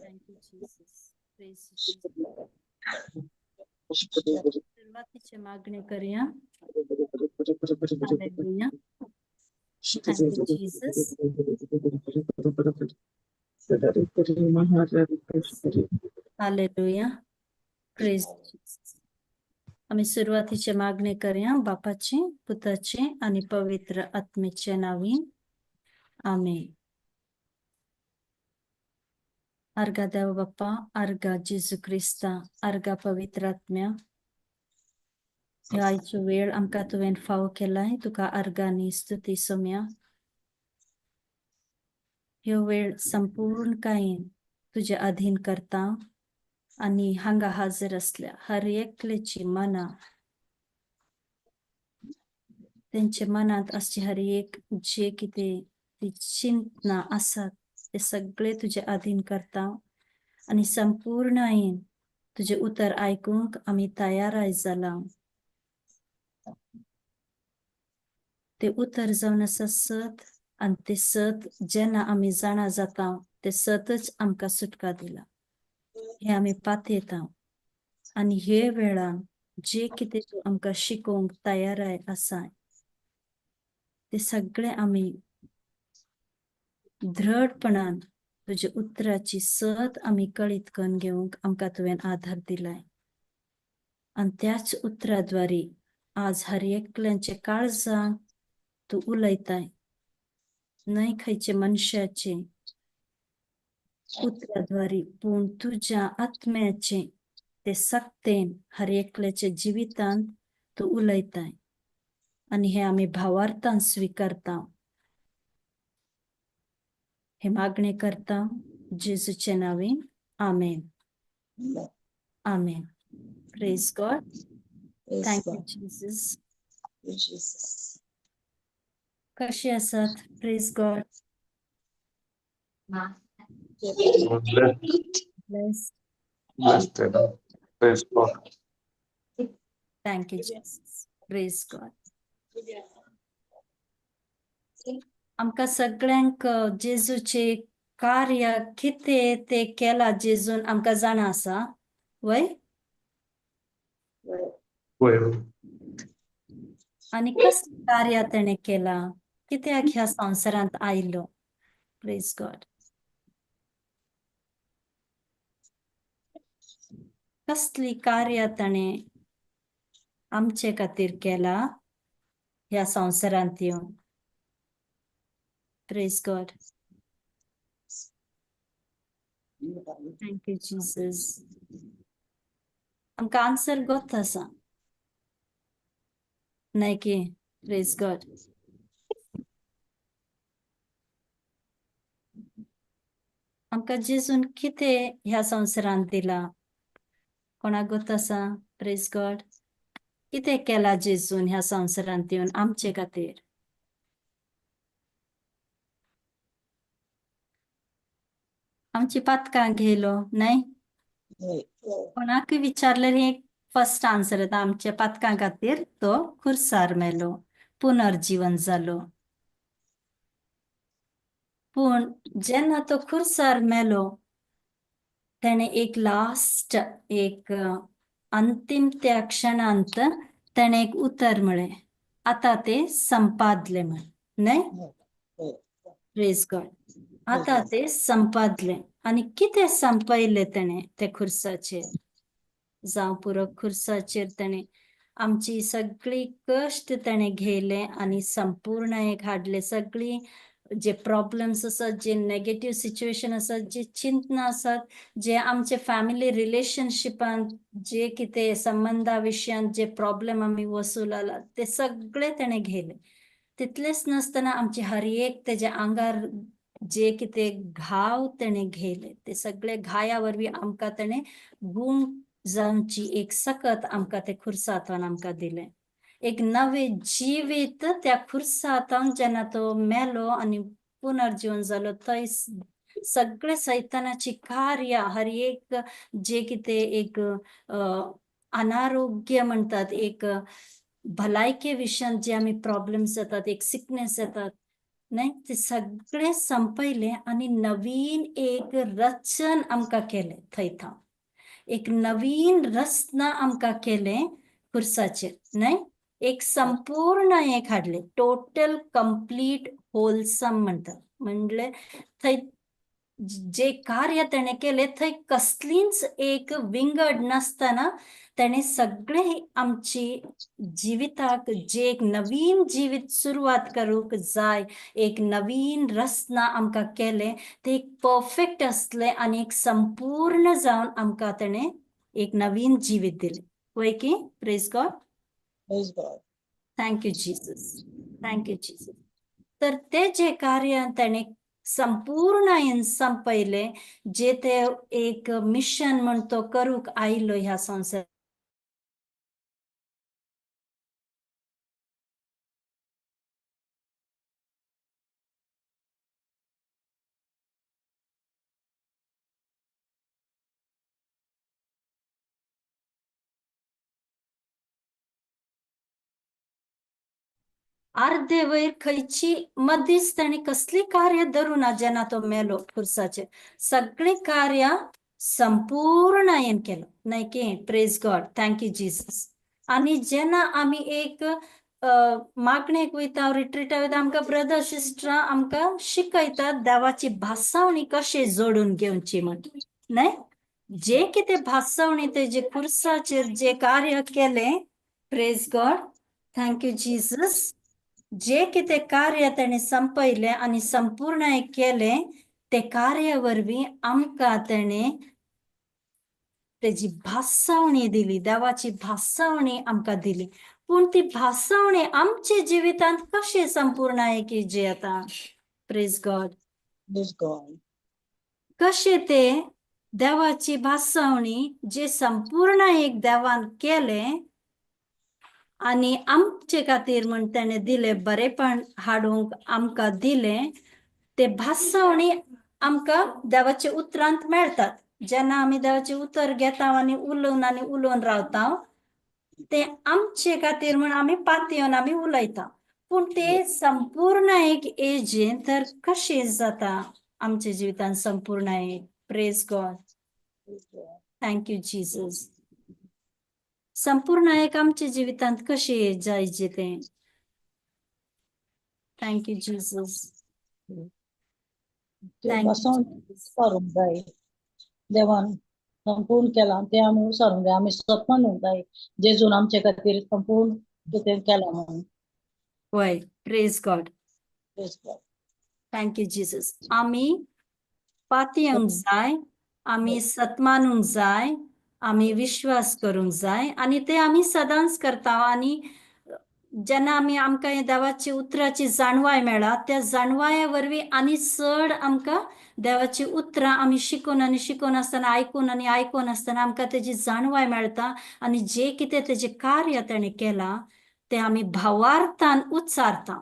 Thank you, Jesus. Praise you, Jesus. सुरवातीचे मागणे करूया. Hallelujah. Thank you, Jesus. Hallelujah. Praise Jesus. आम्ही सुरवातीचे मागणे करूया बापाचे, पुताचे आणि पवित्र आत्मेचे नावी. आमेन. अर्गा देव बाप्पा, अर्गा जेजू क्रिस्ता, अर्गा पवित्र आत्म्या, ह्या आयचो वेळ आमकां तुवें फावो केलाय, तुका अर्गांनी स्तुती सोम्या. ह्यो वेळ संपूर्णकायेन तुजे अधीन करता आनी हांगा हाजीर आसल्या हर एकल्याची मनां, तेंच्या मनांत आसची हर एक जे कितें ती चिंतना आसात ते सगळे तुजे अधीन करता आनी संपूर्णायेन तुजें उतर आयकूंक आमी तयार जाला. ते उतर जावन आसा सत आनी ते सत जेन्ना आमी जाणा जाता ते सतच आमकां सुटका दिला हे आमी पातयेता आनी हे वेळान जे कितें तूं आमकां शिकोवंक तयार आसा ते सगळे आमी दृढपणान तुज्या उतराची सत आमी कळीत करून घेवंक आमकां तुवें आधार दिलाय आनी त्याच उतराद्वारी आज हर एकल्याच्या काळजांक तूं उलयताय, न्हय खंयचे मनशाचे उतराद्वारी पूण तुज्या आत्म्याचे ते सक्तेन हर एकल्याच्या जिवितांत तूं उलयताय आनी हे आमी भावार्थान स्विकारता. हे मागणे करता जेजूच्या नांवान. आमेन. आमेन. Praise God. Thank you Jesus. Jesus. कशे आसात? Praise God. Bless. Blessed. Praise God. Thank you Jesus. Praise God. आमकां सगळ्यांक जेजूचे कार्य कितें ते केला जेजून आमकां जाणा आसा वय? Well, आनी कसलें कार्य तेणें केलां, कित्याक ह्या संवसारांत आयलो? प्रेज गॉड. कसली कार्य ताणें आमचे खातीर केला ह्या संवसारांत येवन? Praise God. Thank you Jesus. आमकां आन्सर गोत आसा न्हय की? प्रेज गॉड. आमकां जेजून कितें ह्या संवसारांत दिला कोणाक गोत आसा? प्रेज गॉड. कितें केला जेजून ह्या संवसारांत येवन आमचे खातीर? आमची पातकां घेयलो न्हय? कोणाकय विचारल्यार हे फर्स्ट आन्सर येता, आमच्या पातकां खातीर तो खुर्सार मेलो, पुनर्जीवन जालो. पूण जेन्ना तो खुर्सार मेलो तेणें एक लास्ट एक अंतीम त्या क्षणांत तेणें एक उतर म्हळें, आतां ते संपादलें म्हण न्हय? प्रेज गॉड. आतां ते संपादलें. आनी कितें संपयलें तेणें त्या खुर्साचेर? जावं पुरो खुर्साचेर तेणें आमची सगळी कश्ट ताणें घेयले आनी संपूर्ण एक हाडले. सगळी जे प्रॉब्लम्स आसात, जे नेगेटीव सिच्युएशन आसात, जे चिंतना आसात, जे आमचे फॅमिली रिलेशनशिपांत जे कितें संबंधा विशयांत जे प्रॉब्लेम आमी वसूल आला ते सगळे ताणें घेयले. तितलेच नासतना आमचे हर एक तेज्या आंगार जे कितें घाव तेणें घेयले ते सगळे घाया वरवीं आमकां तेणें गूण जावची एक सकत आमकां ते खुर्सांतल्यान आमकां दिलें. एक नवें जिवीत त्या खुर्सांतल्यान जेन्ना तो मेलो आनी पुनर्जीवन जालो थंय सगळे सैतानाची कार्या हर एक जे कितें एक अनारोग्य म्हणटात, एक भलायके विशयांत जे आमी प्रॉब्लम्स जातात, एक सिकनेस येतात न्हय, ते सगळे संपयले आनी नवीन एक रचन आमकां केलें. थंय थावन एक नवीन रचना आमकां केलें खुर्साचेर न्हय, एक संपूर्ण एक हाडलें, टोटल कंप्लीट होलसम म्हणटात. म्हणले थंय जे कार्य तेणें केलें थंय कसलीच एक विंगड नासतना तेणें सगळे आमची जिविताक जे एक नवीन जिवीत सुरवात करूंक जाय, एक नवीन रचना आमकां केलें, ते एक परफेक्ट आसलें आनी एक संपूर्ण जावन आमकां तेणें एक नवीन जिवीत दिलें. वय की? Praise God. Praise God. Thank you Jesus, thank you Jesus. तर ते जे कार्य तेणें संपूर्ण संपयलें, जे ते एक मिशन म्हण तो करूंक आयलो ह्या संवसारांत, अर्दे वयर खंयची मदींच ताणें कसली कार्य धरूना जेन्ना तो मेलो खुर्साचेर, सगळीं कार्यां संपूर्णायेन केलो न्हय की? Praise God, thank you Jesus. आनी जेन्ना आमी एक मागणेक वयता, रिट्रिटा वयता, आमकां ब्रदर सिस्टरां आमकां शिकयतात देवाची भासावणी कशें जोडून घेवची म्हण न्हय. जे कितें भासावणी तेजे खुर्साचेर जे कार्य केलें, praise God, thank you Jesus, जे कितें कार्य तेणें संपयलें आनी संपूर्ण केलें ते कार्या वरवीं आमकां तेणें तेजी भासावणी दिली, देवाची भासावणी आमकां दिली. पूण ती भासावणी आमच्या जिवितांत कशें संपूर्ण की जे आतां? Praise God. Praise God. कशें ते देवाची भासावणी जे संपूर्ण एक देवान केलें आनी आमचे खातीर म्हण तेणें दिलें, बरेपण हाडूंक आमकां दिलें, ते भासावणी आमकां देवाच्या उतरांत मेळटात. जेन्ना आमी देवाचें उतर घेता आनी उलोवन आनी उलोवन रावता, ते आमचे खातीर म्हण आमी पातयेवन आमी उलयता. पूण ते संपूर्ण एक एजेन तर कशें जाता आमच्या जिवितांत संपूर्ण एक? Praise God, Praise God. Thank you Jesus. संपूर्ण एक आमच्या जिवितांत कशें जायचे तें? Thank you Jesus. ते thank you बसोन सारूंक जाय, देवान संपूर्ण केलां तें आमी सारूंक जाय, आमी सत्मान जाय जेजून आमचे खातीर संपूर्ण कितें केलां म्हणून. वय, praise God. Praise God. Thank you Jesus. आमी पातयेवंक जाय, आमी सत्मानूंक जाय, आमी विश्वास करूंक जाय आनी ते आमी सदांच करता. आनी जेन्ना आमी आमकां हे देवाची उतराची जाणवाय मेळ्ळा, त्या जाणवाये वरवीं आनी चड आमकां देवाची उतरां आमी शिकून आनी शिकून आसतना, आयकून आनी आयकून आसतना आमकां तेजी जाणवाय मेळटा आनी जे कितें तेजें कार्य तेणें केलां तें आमी भावार्थान उच्चारता.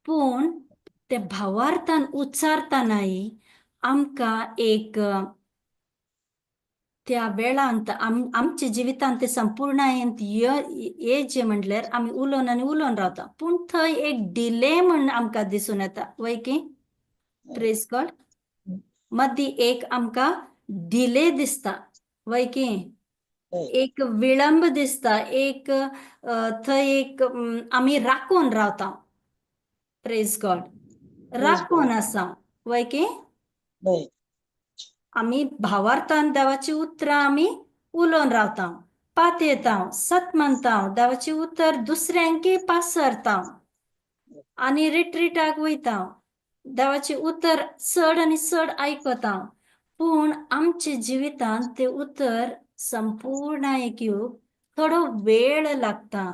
पूण ते भावार्थान उच्चारतनाय आमकां एक त्या वेळांत आमच्या जिवितांत ते संपूर्णायेंत ये म्हणल्यार आमी उलोवन आनी उलोवन रावता, पूण थंय एक डिले म्हण आमकां दिसून येता. वय की? Praise God. मदीं एक आमकां डिले दिसता. वय की? एक विळंब दिसता, एक थंय एक आमी राखून रावता. प्रेज गॉड. राखून आसा. वय की? आमी भावार्थान देवाची उतरां आमी उलोवन रावता, पातयेता, सत मानता, देवाचें उतर दुसऱ्यांकय पासरता आनी रिट्रीटाक वयता, देवाचें उतर चड आनी चड आयकता, पूण आमच्या जिवितांत तें उतर संपूर्णायेक येवंक थोडो वेळ लागता.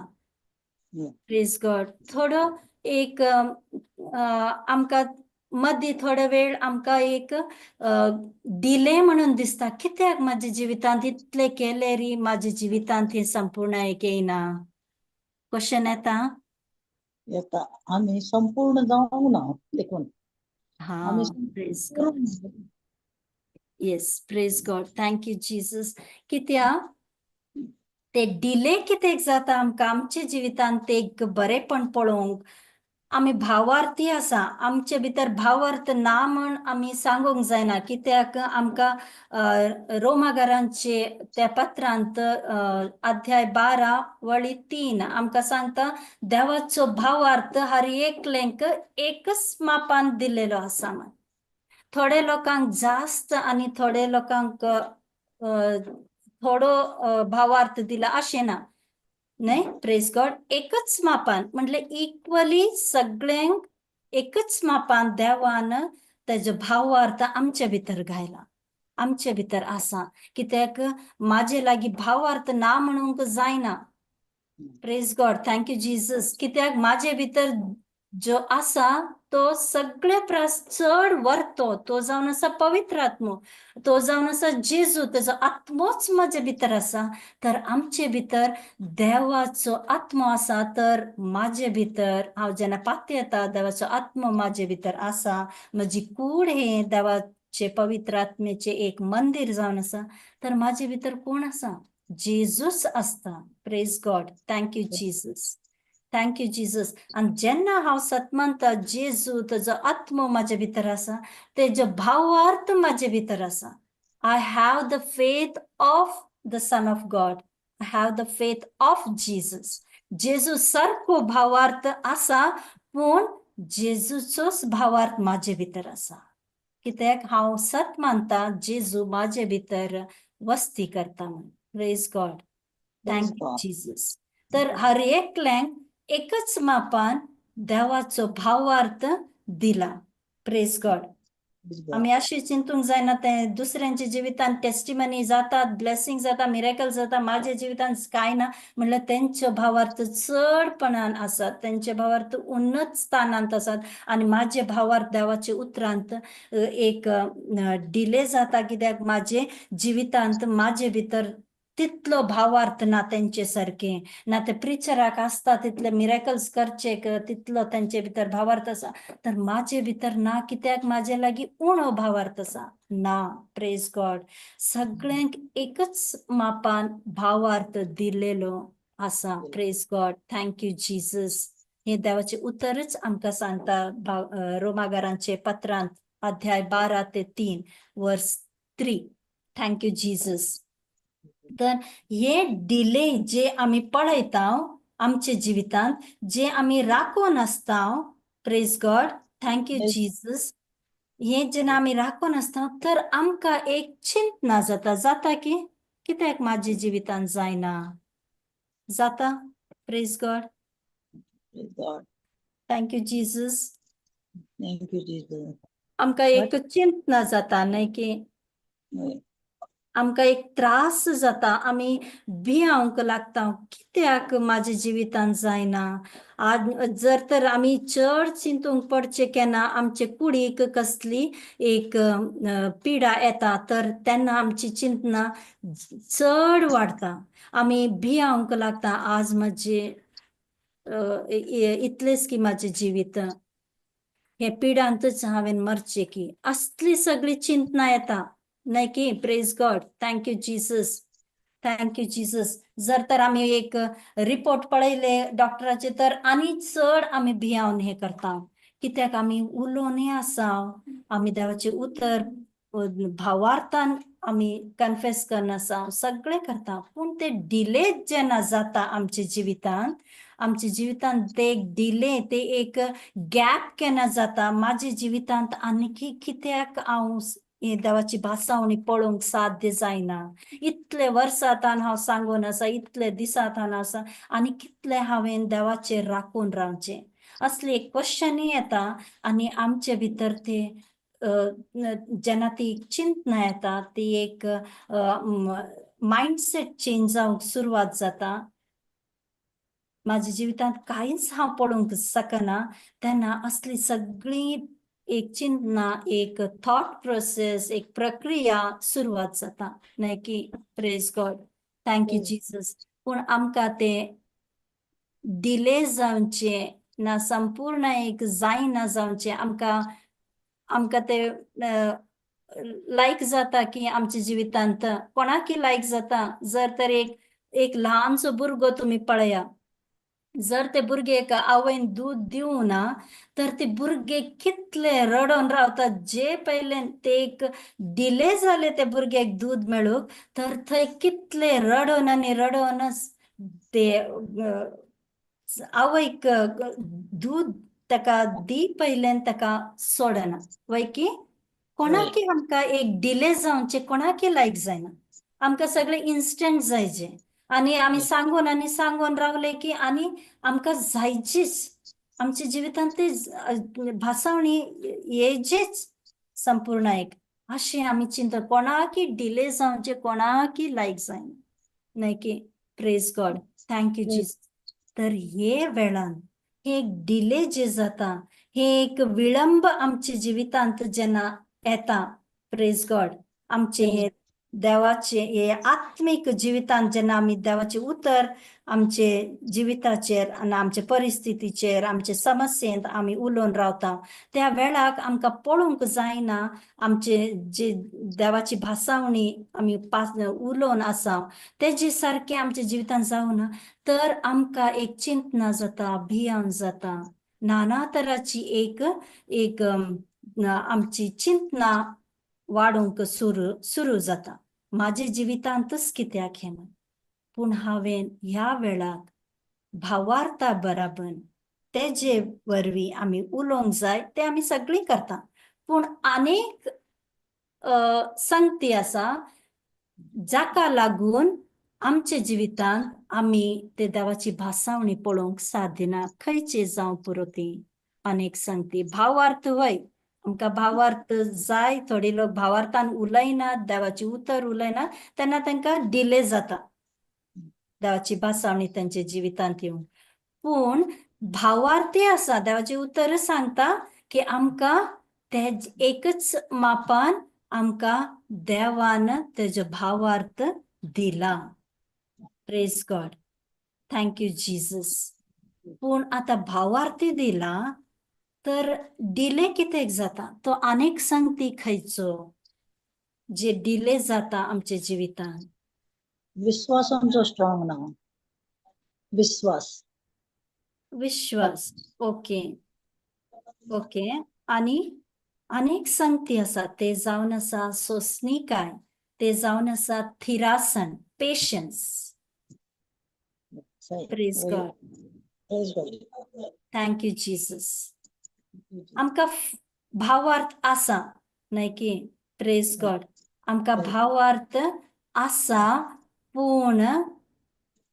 प्रेज गॉड. थोडो एक आमकां मदीं थोडो वेळ आमकां एक डिले म्हणून दिसता, कित्याक म्हाज्या जिवितांत इतलें केलें री म्हाज्या जिवितांत हें संपूर्णायेक येयना? क्वेश्चन येता. येता. आमी संपूर्ण जावंक ना देखून. हा. आमी praise God. संपूर्ण. Yes, praise God, thank you Jesus. कित्याक ते डिले कित्याक जाता आमकां आमच्या जिवितांत ते एक बरेपण पळोवंक? आमी भावार्थी आसा, आमचे भितर भावार्थ ना म्हण आमी सांगूंक जायना, कित्याक आमकां रोमागारांचे त्या पत्रांत अध्याय 12 वळी 3 आमकां सांगता, देवाचो भावार्थ हर एकल्यांक एकच मापान दिलेलो आसा म्हण. थोडे लोकांक जास्त आनी थोडे लोकांक थोडो भावार्थ दिला अशें ना न्हय. प्रेज गॉड. एकच मापान म्हटल्यार इक्वली सगळ्यांक एकच मापान देवान तेजो भावार्थ आमचे भितर घायला, आमचे भितर आसा. कित्याक म्हाजे लागीं भावार्थ ना म्हणूंक जायना. Praise God, thank you Jesus. कित्याक म्हाजे भितर जो आसा तो सगळे प्रास चड वरतो, तो जावन आसा पवित्र आत्मो, तो जावन आसा जेजू, तेजो आत्मोच म्हाजे भितर आसा. तर आमचे भितर देवाचो आत्मो आसा, तर म्हाजे भितर हांव जेन्ना पातयेता, देवाचो आत्मो म्हाजे भितर आसा, म्हजी कूड हे देवाचे पवित्र आत्म्याचे एक मंदीर जावन आसा, तर म्हाजे भितर कोण आसा? जेजूच आसता. Praise God, thank you Jesus, thank you Jesus. आनी जेन्ना हांव सत मानता, जेजू तेजो आत्मो म्हाजे भितर आसा, तेजो भावार्थ म्हाजे भितर आसा, I have the faith of the Son of God, I have the faith of Jesus. जेजू सारको भावार्थ आसा, पूण जेजूचोच भावार्थ म्हाजे भितर आसा, कित्याक हांव सत मानता जेजू म्हाजे भितर वस्ती करता म्हण. Praise God, thank you God. Jesus. तर हर एकल्यांक एकच मापान देवाचो भावार्थ दिला. Praise God. Praise God. आमी अशें चिंतूंक जायना, ते दुसऱ्यांच्या जिवितांत टेस्टिमनी जातात, ब्लेसिंग जाता, मिरेकल जाता, माझ्या जिवितांत कांय ना म्हणल्यार तेंचे भावार्थ चडपणान आसात, तेंचे भावार्थ उन्नत स्थानांत आसात आनी म्हाजे भावार्थ देवाचे उतरांत एक डिले जाता, कित्याक म्हाजे जिवितांत म्हाजे भितर तितलो भावार्थ ना तेंचे सारके ना. ते प्रिचराक आसता तितले मिरेकल्स करचे तितलो तेंचे भितर भावार्थ आसा, तर म्हाजे भितर ना, कित्याक म्हाजे लागीं उणो भावार्थ आसा ना. प्रेज गॉड. सगळ्यांक एकच मापान भावार्थ दिलेलो आसा. Praise God, thank you Jesus. हे देवाचें उतरच आमकां सांगता रोमागारांचे पत्रांत अध्याय 12 ते 3, वर्स 3. Thank you Jesus. तर हे डिले जे आमी पळयता आमच्या जिवितांत, जे आमी राखून आसता, praise God, thank you Jesus, हे जेन्ना आमी राखून आसता तर आमकां एक चिंतना जाता, जाता की कित्याक म्हाज्या जिवितांत जायना जाता. Praise God. Praise God. Thank you Jesus. Thank you, Jesus. आमकां एक चिंतना जाता न्हय की आमकां एक त्रास जाता, आमी भिवंक लागता, कित्याक म्हाज्या जिवितांत जायना? आज जर तर आमी चड चिंतूंक पडचें केन्ना आमचे कुडीक कसली एक पिडा येता, तर तेन्ना आमची चिंतना चड वाडटा, आमी भिवंक लागता, आज म्हजे इतलेंच की म्हाजें जिवीत हे पिडांतच हांवें मरचें की, असली सगळी चिंतना येता न्हय की. Praise God, thank you Jesus, thank you Jesus. जर तर आमी एक रिपोर्ट पळयले डॉक्टराचे, तर आनी चड आमी भियावन हे करता, कित्याक आमी उलोवनय आसा, आमी देवाचें उतर भावार्थान आमी कन्फेस करना आसा, सगळें करता, पूण ते डिले जेन्ना जाता आमच्या जिवितांत, आमच्या जिवितांत ते एक डिले, ते एक गॅप केन्ना जाता म्हाज्या जिवितांत, आनी कित्याक हांव ही देवाची भासावणी पळोवंक साध्य जायना. इतले वर्सांतान हांव सांगून आसा, इतले दिसांतान आसा आनी कितले हांवें देवाचेर राखून रावचें, असली एक क्वेश्चनूय येता. आनी आमचे भितर ते जेन्ना ती चिंतना येता, ती एक मायंडसेट चेंज जावंक सुरवात जाता. म्हाज्या जिवितांत कांयच हांव पळोवंक शकना, तेन्ना असली सगळी एक चिंतना, एक थॉट प्रोसेस, एक प्रक्रिया सुरवात जाता, न्हय की? Praise God, thank you Jesus. पूण आमकां ते डिले जावचें ना, संपूर्ण एक जायना जावचें. आमकां ते लायक जाता की आमच्या जिवितांत कोणाकी लायक जाता. जर तर एक एक ल्हानसो भुरगो तुमी पळया, जर ते भुरगेक आवयन दूद दिवना ना तर ते भुरगे कितले रडोन रावतात. जे पयले ते एक डिले जाले ते भुरग्याक दूद मेळूंक, तर थंय कितले रडोन आनी रडोनच ते आवयक दूद ताका दी पयल्यान ताका सोडना, वय की? कोणाकी आमकां एक डिले जावचें कोणाकी लायक जायना. आमकां सगळें इन्स्टंट जायचें आनी आमी सांगून आनी सांगून रावले की आनी आमकां जायचीच, आमच्या जिवितांत ती भासावणी येचीच संपूर्ण एक, अशें आमी चिंता. कोणाकी डिले जावचें कोणाकी लायक जायना, न्हय की? Praise God, thank you Jesus. तर हे वेळान हे एक डिले जे जाता, हे एक विळंब आमच्या जिवितांत जेन्ना येता, प्रेज गॉड, आमचे हे देवाचे हे आत्मीक जिवितांत जेन्ना आमी देवाचें उतर आमचे जिविताचेर आनी आमचे परिस्थितीचेर, आमचे समस्येंत आमी उलोवन रावता, त्या वेळाक आमकां पळोवंक जायना. आमचे जे देवाची भासावणी आमी पास उलोवन आसा, तेजे सारकें आमच्या जिवितांत जावना तर आमकां एक चिंतना जाता, भियान जाता, नाना तराची एक एक आमची चिंतना वाडूंक सुरू सुरू जाता. म्हाज्या जिवितांतच कित्याक हें म्हण. पूण हांवें ह्या वेळाक भावार्था बराबर तेजे वरवीं आमी उलोवंक जाय. तें आमी सगळीं करता, पूण आनीक संगती आसा जाका लागून आमच्या जिवितांत आमी ते देवाची भासावणी पळोवंक साध्य ना. खंयची जावं पुरो ती अनेक संगती. भावार्थ वय, आमकां भावार्थ जाय. थोडे लोक भावार्थान उलयनात, देवाची उतर उलयनात, तेन्ना तांकां डिले जाता देवाची भासावणी तांच्या जिवितांत येवंक. पूण भावार्थी आसा, देवाचें उतर सांगता की आमकां ते एकच मापान आमकां देवान तेजो भावार्थ दिला. Praise God, thank you Jesus. पूण आतां भावार्थी दिला तर डिले कित्याक जाता? तो आनीक संगती खंयचो जे डिले जाता आमच्या जिवितांत? विश्वास आमचो स्ट्रॉंग ना, विश्वास. विश्वास, ओके ओके आनी अनेक संगती आसा. ते जावन आसा सोंसणीकाय, ते जावन आसा थिरासन, patience. Praise God. Praise God. Thank you Jesus. आमकां भावार्थ आसा, न्हय की? प्रेज गॉड. आमकां भावार्थ आसा, पूण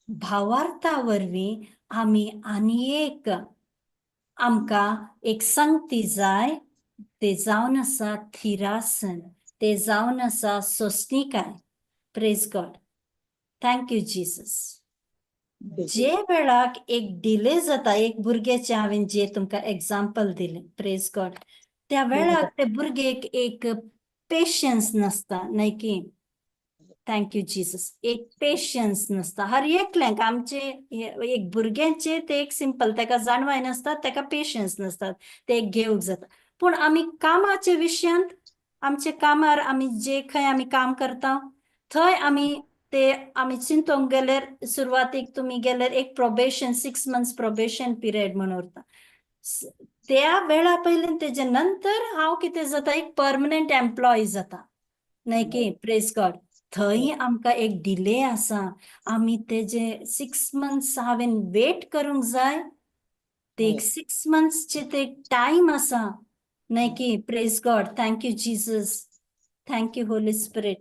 भावार्था वरवीं आमी आनी एक आमकां एक संगती जाय. ते जावन आसा थिरासन, ते जावन आसा सोंसणीकाय. Praise God, thank you Jesus. जे वेळाक एक डिले जाता, एक भुरग्याचें हांवें जे तुमकां एग्जाम्पल दिलें, प्रेज गॉड, त्या वेळाक ते भुरगेक एक पेशन्स नासता, न्हय की? Thank you Jesus. एक पेशन्स नासता हर एकल्यांक. आमचे एक भुरग्यांचे ते एक सिंपल, ताका जाणवाय नासता, ताका पेशन्स नासतात, ते घेवंक जाता. पूण आमी कामाच्या विशयांत, आमच्या कामार आमी जे खंय आमी काम करता, थंय आमी ते आमी चिंतूंक गेल्यार, सुरवातीक तुमी गेल्यार एक probation, 6 months probation period म्हण उरता. त्या वेळा पयलीं, तेजे नंतर हांव कितें जाता, एक परमनंट एम्प्लॉय जाता, न्हय की? प्रेज गॉड. थंय आमकां एक डिले आसा. आमी तेजे 6 मंथ्स हांवें वेट करूंक जाय. ते एक 6 मंथ्सचे ते टायम आसा, न्हय की? Praise God, thank you Jesus. Thank you Holy Spirit.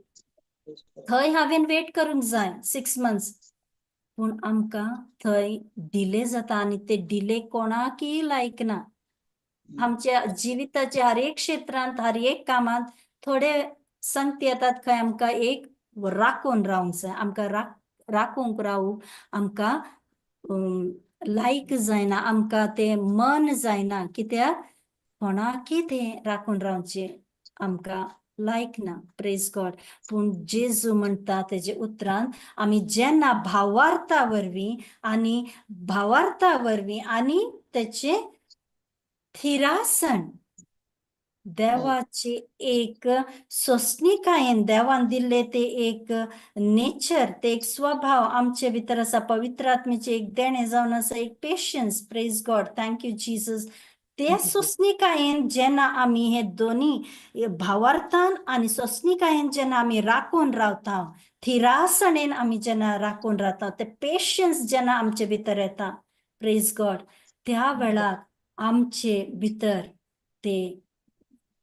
थंय हांवें वेट करूंक जाय 6 मंथ्स, पूण आमकां थंय डिले जाता आनी ते डिले कोणाकय लायक ना. आमच्या जिविताच्या हर एक क्षेत्रांत, हर एक कामांत थोडे संगती येतात खंय आमकां एक राखून रावंक जाय. आमकां राखूंक रावूंक आमकां लायक जायना, आमकां तें मन जायना, कित्याक कोणाकय तें राखून रावचें आमकां लायक ना. प्रेज गॉड. पूण जेजू म्हणटा तेजे उतरान, आमी जेन्ना भावार्था वरवीं आनी भावार्था वरवीं आनी तेचें थिरासण, देवाची एक सोंसणीकायेन, देवान दिल्ले ते एक नेचर, ते एक स्वभाव आमचे भितर आसा, पवित्र आत्म्याचे एक देणें जावन आसा, एक patience. Praise God. Thank you Jesus. ते सोंसणीकायेन जेन्ना आमी हे दोनी भावार्थान आनी सोंसणीकायेन जेन्ना आमी राखून रावता, थिरासणेन आमी जेन्ना राखून रावता, ते पेशन्स जेन्ना आमचे भितर येता, प्रेज गॉड, त्या वेळार आमचे भितर ते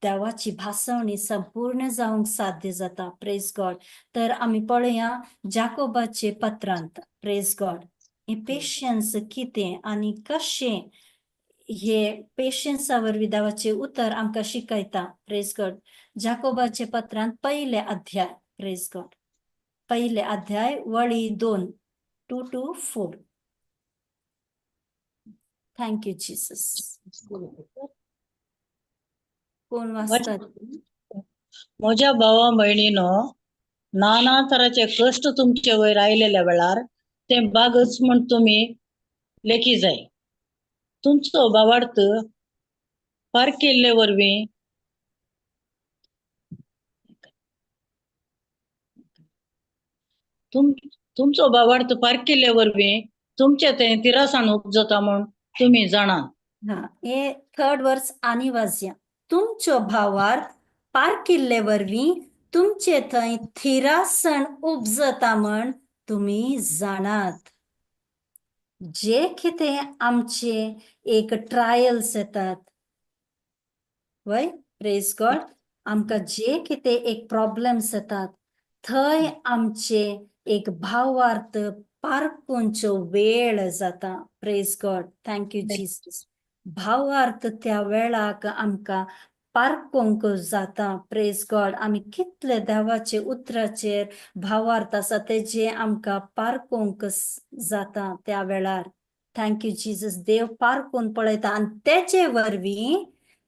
देवाची भासवणी संपूर्ण जावंक साध्य जाता. प्रेज गॉड. तर आमी पळया जाकोबाचे पत्रांत, प्रेज गॉड, हे पेशन्स कितें आनी कशें हे पेशन्सा वरवीं देवाचें उतर आमकां शिकयता. प्रेज गॉड. जाकोबाचे पत्रांत पयले अध्याय, प्रेज गॉड, पयले अध्याय, वळी 2, 2 to 4. Thank you Jesus. कोण वाचतात? म्हज्या भावा भयणीनो, नाना तराचे कश्ट तुमचे वयर आयलेल्या वेळार ते बागच म्हण तुमी लेखी जाय. तुमचो भावार्थ पार केल्ले वरवीं तुमचो भावार्थ पार केल्ले वरवीं तुमचे तें तिरासाण उपजता म्हूण तुमी जाणात. हा, हे थर्ड वर्स आनी वाचया. तुमचो भावार्थ पारकिल्ले वरवीं तुमचे थंय थिरासण उपजता म्हण तुमी जाणात. जे कितें आमचे एक ट्रायल्स येतात, वय, प्रेज गॉड, आमकां जे कितें एक प्रॉब्लेम्स येतात, थंय आमचे एक भावार्थ पारकुंचो वेळ जाता. Praise God. Thank you Jesus. भावार्थ त्या वेळाक आमकां पारकोंक जाता. प्रेज गॉड. आमी कितले देवाचे उतराचेर भावार्थ आसा तेजे आमकां पारकोंक जाता त्या वेळार. Thank you Jesus. देव पारकून पळयता आनी तेचे वरवीं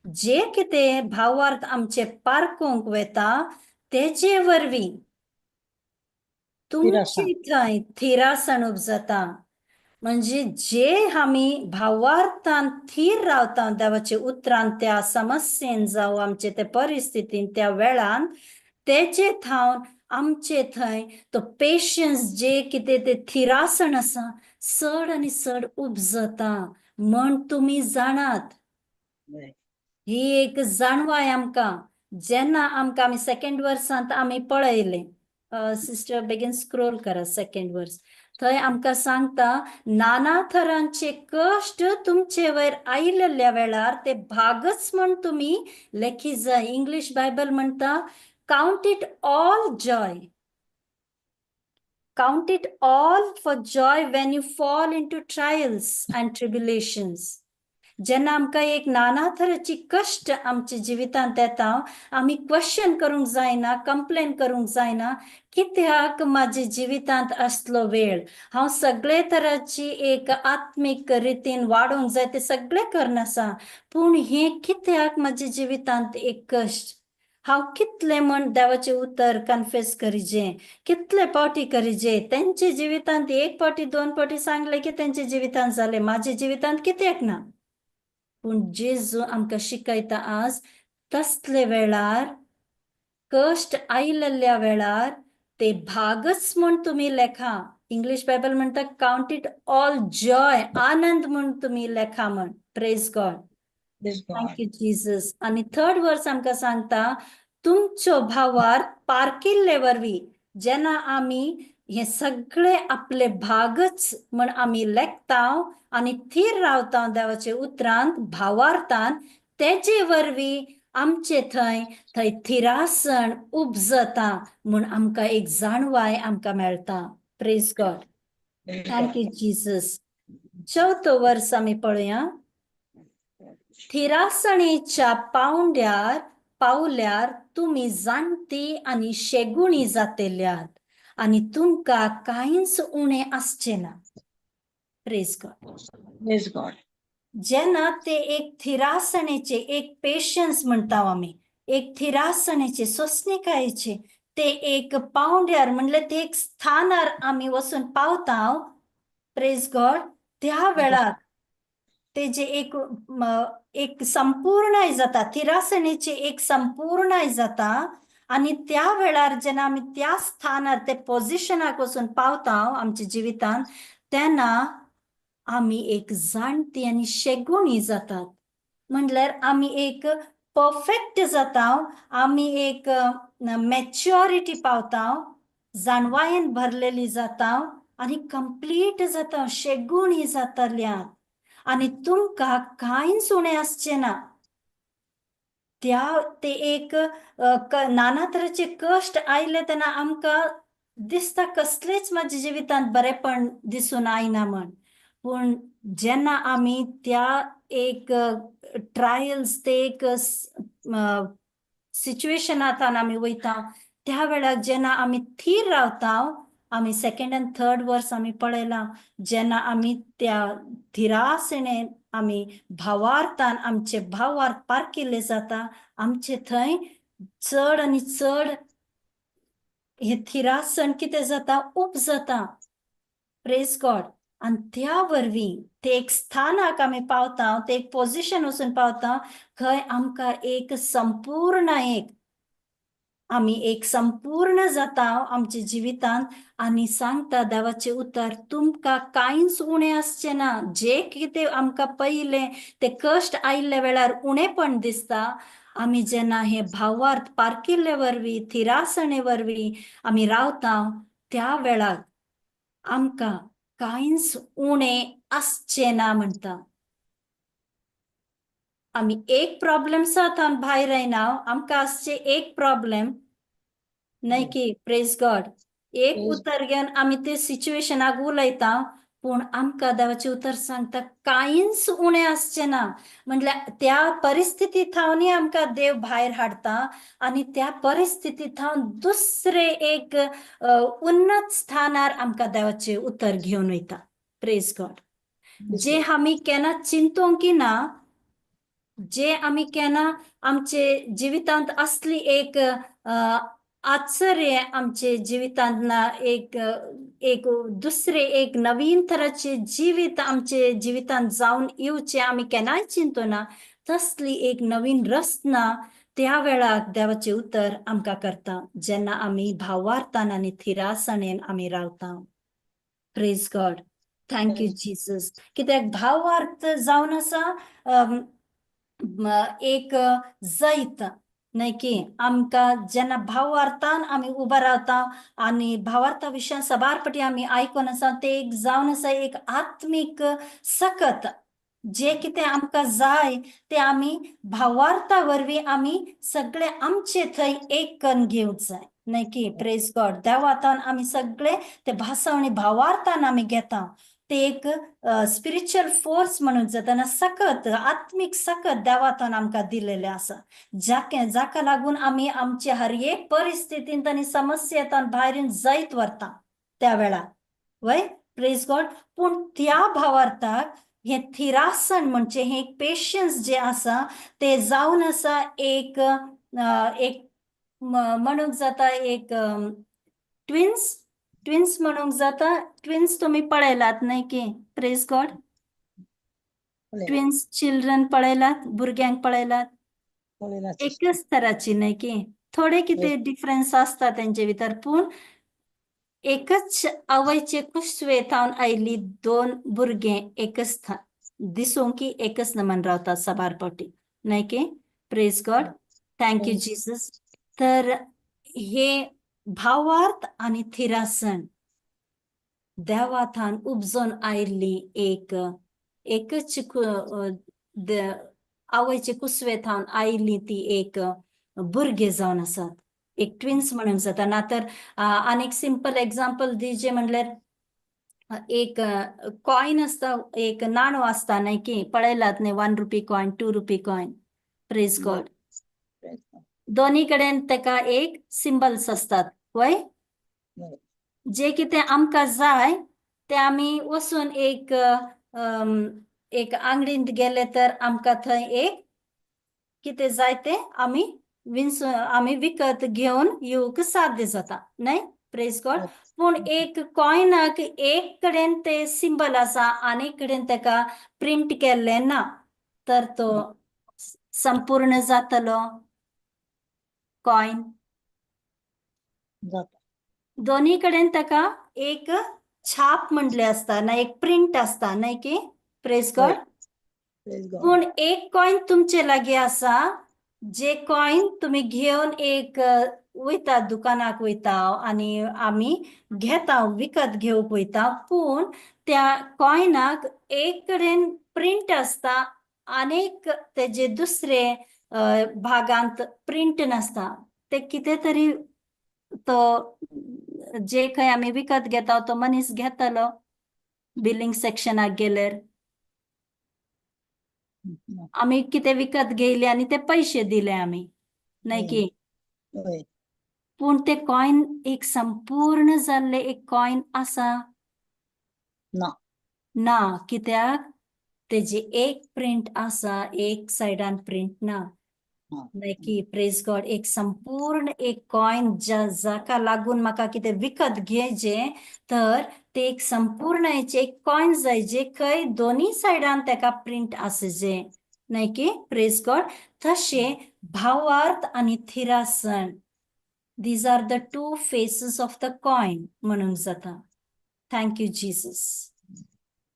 जे कितें भावार्थ आमचे पारकोंक वेता, तेजे वरवीं तुमचे थंय थिरासण उपजता. म्हणजे जे आमी भावार्थान थीर रावता देवाच्या उतरान, त्या समस्येन जावं आमचे ते परिस्थितीन, त्या वेळान तेजे थावन आमचे थंय तो पेशन्स, जे कितें ते थिरासण आसा, चड आनी चड उपजता म्हण तुमी जाणात. ही एक जाणवाय आमकां जेन्ना आमकां आमी सेकंड वर्सांत आमी पळयलें. सिस्टर, बेगीन स्क्रोल करा. सेकंड वर्स, थंय आमकां सांगता, नाना थरांचे कश्ट तुमचे वयर आयिल्ल्या वेळार ते भागच म्हण तुमी लेखी जाय. इंग्लीश बायबल म्हणटा, "Count it all joy. Count it all for joy when you fall into trials and tribulations." जेन्ना आमकां एक नाना तरेची कश्ट आमच्या जिवितांत येता, आमी क्वेश्चन करूंक जायना, कंप्लेन करूंक जायना, कित्याक म्हाज्या जिवितांत असलो वेळ? हांव सगळे तराची एक आत्मीक रितीन वाडोवंक जाय, ते सगळें करनासा, पूण हें कित्याक म्हाज्या जिवितांत एक कश्ट? हांव कितलें म्हण देवाचें उतर कन्फेस करिजे, कितले पावटी करिजे? तेंच्या जिवितांत एक पावटी, दोन पावटी सांगले की तेंच्या जिवितांत जालें, म्हाज्या जिवितांत कित्याक ना? पूण जेजू आमकां शिकयता आज, तसले वेळार, कश्ट आयिल्ल्या वेळार ते भागच म्हूण तुमी लेखा. इंग्लीश बायबल म्हणटा, "Count it all joy." आनंद म्हूण तुमी लेखा म्हण. Praise God. Thank you Jesus. आनी थर्ड वर्स आमकां सांगता, तुमचो भावार्थ पारकिल्ले वरवीं, जेन्ना आमी हे सगळे आपले भागच म्हण आमी लेखता आनी थीर रावता देवाच्या उतरांत, भावार्थान, तेजे वरवीं आमचे थंय थंय थिरासण उपजता म्हूण आमकां एक जाणवाय आमकां मेळटा. Praise God. Thank you Jesus. चवथो वर्स आमी पळया. थिरासणेच्या पावंड्यार पावल्यार तुमी जाणटी आनी शेगुणी जातेल्यात आनी तुमकां कांयच उणें आसचें ना. Praise God. Praise God. जेन्ना ते एक थिरासणेचे एक पेशन्स म्हणटा आमी, एक थिरासणेचे सोंसणीकायेचे ते एक पावंड्यार म्हणल्यार ते एक स्थानार आमी वचून पावता. प्रेज गॉड. त्या वेळार ते जे एक एक संपूर्णाय जाता, थिरासणेचे एक संपूर्णाय जाता आनी त्या वेळार जेन्ना आमी त्या स्थानार ते पोजिशनाक वचून पावता आमच्या जिवितांत, तेन्ना आमी एक जाणटी आनी शेगुणी जातात. म्हणल्यार आमी एक परफेक्ट जाता, आमी एक मॅच्युरिटी पावता, जाणवायेन भरलेली जाता आनी कंप्लीट जाता, शेगुणी जातल्यात आनी तुमकां कांयच उणें आसचें ना. त्या ते एक नाना तरेचे कश्ट आयले तेन्ना आमकां दिसता कसलेच म्हाज्या जिवितांत बरेपण दिसून आयना म्हण. पूण जेन्ना आमी त्या एक ट्रायल्स ते एक सिच्युएशनांतल्यान आमी वयता, त्या वेळार जेन्ना आमी थीर रावता, आमी सेकंड आनी थर्ड वर्स आमी पळयलां, जेन्ना आमी त्या थिरासणेन आमी भावार्थान आमचे भावार्थ पारखिल्ले जाता, आमचे थंय चड आनी चड हे थिरासण कितें जाता, उपजता. प्रेज गॉड. आनी त्या वरवीं ते एक स्थानाक आमी पावता, ते एक पोजिशन वचून पावता खंय आमकां एक संपूर्ण एक आमी एक संपूर्ण जाता आमच्या जिवितांत. आनी सांगता देवाचें उतर, तुमकां कांयच उणें आसचें ना. जे कितें आमकां पयलें ते कश्ट आयिल्ल्या वेळार उणेपण दिसता, आमी जेन्ना हे भावार्थ पारखिल्ले वरवीं थिरासणे वरवीं आमी रावता, त्या वेळार आमकां कांयच उणें आसचें ना म्हणटा. आमी एक प्रॉब्लेम्सा भायर येना, आमकां आसचे एक प्रॉब्लेम न्हय की. प्रेज गॉड. एक उतर घेवन आमी ते सिच्युएशनाक उलयता, पूण आमकां देवाचें उतर सांगता कांयच उणें आसचें ना. म्हणल्यार त्या परिस्थिती थावनूय आमकां देव भायर हाडटा आनी त्या परिस्थिती थावन दुसरे एक उन्नत स्थानार आमकां देवाचें उतर घेवन वयता. प्रेज गॉड. जे आमी केन्ना चिंतूंक ना, जे आमी केन्ना आमचे जिवितांत असली एक आश्चर्य आमचे जिवितांत ना, एक एक दुसरे एक नवीन तराचे जिवीत आमचे जिवितांत जावन येवचें आमी केन्नाय चिंतू ना, तसली एक नवीन रचना त्या वेळार देवाचें उतर आमकां करता जेन्ना आमी भावार्थान आनी थिरासणेन आमी रावता. Praise God. Thank you Jesus. कित्याक भावार्थ जावन आसा एक जैत न्हय की. आमकां जेन्ना भावार्थान आमी उबो रावता आनी भावार्था विशयान साबार पटी आमी आयकून आसा, ते एक जावन आसा एक आत्मीक सकत. जे कितें आमकां जाय ते आमी भावार्था वरवीं आमी सगळे आमचे थंय एक कन्न घेवंक जाय न्हय की. प्रेज गॉड. देवातान आमी सगळे ते भासावणी भावार्थान आमी घेता, ते एक स्पिरिच्युअल फोर्स म्हणून जाता ना, सकत आत्मीक सकत देवातान आमकां दिलेलें आसा, जाके जाका लागून आमी आमचे हर एक परिस्थितींत आनी समस्येंत भायर येवन जैत व्हरता त्या वेळार वय. प्रेज गॉड. पूण त्या भावार्थाक हे थिरासण म्हणजे हे एक पेशन्स जे आसा ते जावन आसा एक एक म्हणूंक जाता एक ट्विन्स, ट्विन्स म्हणूंक जाता. ट्विन्स तुमी पळयलात न्हय की. Praise God. Twins children पळयलात, भुरग्यांक पळयलात, एकच तराची न्हय की, थोडे कितें डिफरन्स आसता तेंचे भितर, पूण एकच आवयचे कुसवे थावन आयिल्ली दोन भुरगें एकच दिसूंक की एकच नमन रावतात साबार पावटी न्हय की. Praise God. Thank you Jesus. तर हे भावार्थ आनी थिरासण देवाथान उपजोन आयिल्ली एक एकच आवयचे कुसवे थावन आयली ती एक भुरगे जावन आसात, एक ट्विन्स म्हणून जाता. ना तर आनीक सिंपल एग्जाम्पल दिवचें म्हणल्यार एक कॉयन आसता, एक नाणो आसता न्हय की पळयलात न्हय, 1 rupee coin, 2 rupee coin, praise God. दोनी कडेन तेका एक सिंबल्स असतात वय. जे कितें आमकां जाय ते आमी वचून एक एक आंगडींत गेले तर आमकां थंय एक कितें जाय तें आमी विन्स आमी विकत घेवन येवंक साध्य जाता न्हय, प्रेज गॉड. पूण एक कॉयनाक एक कडेन ते सिंबल आसा आनी कडेन तेका प्रिंट केल्लें ना तर तो संपूर्ण जातलो कॉयन? जाता. दोन्ही कडेन ताका एक छाप म्हणले आसता ना, एक प्रिंट आसता न्हय की, प्रेज गॉड. Praise God. पूण एक कॉयन तुमचे लागीं आसा, जे कॉयन तुमी घेवन एक वयता, दुकानाक वयता आनी आमी घेता, विकत घेवंक वयता, पूण त्या कॉयनाक एक कडेन प्रिंट आसता आनीक तेजे दुसरे भागांत प्रिंट नासता. ते कितें तरी तो जे खंय आमी विकत घेता तो मनीस घेतलो बिलिंग सेक्शनाक गेल्यार आमी कितें विकत घेयले आनी ते पयशे दिले आमी न्हय की. वय. पूण ते कॉयन एक संपूर्ण जाल्ले एक कॉयन आसा? ना. ना. कित्याक तेजी एक प्रिंट आसा, एक सायडान प्रिंट ना न्हय की, प्रेज गॉड. एक संपूर्ण एक कॉयन जाका लागून म्हाका कितें विकत घेवचें तर ते एक संपूर्ण एक कॉयन जाय जे खंय दोनी सायडान तेका प्रिंट आसचे न्हय की, प्रेज गॉड. तशें भावार्थ आनी थिरासण, these are the two faces of the coin म्हणूंक जाता. Thank you Jesus,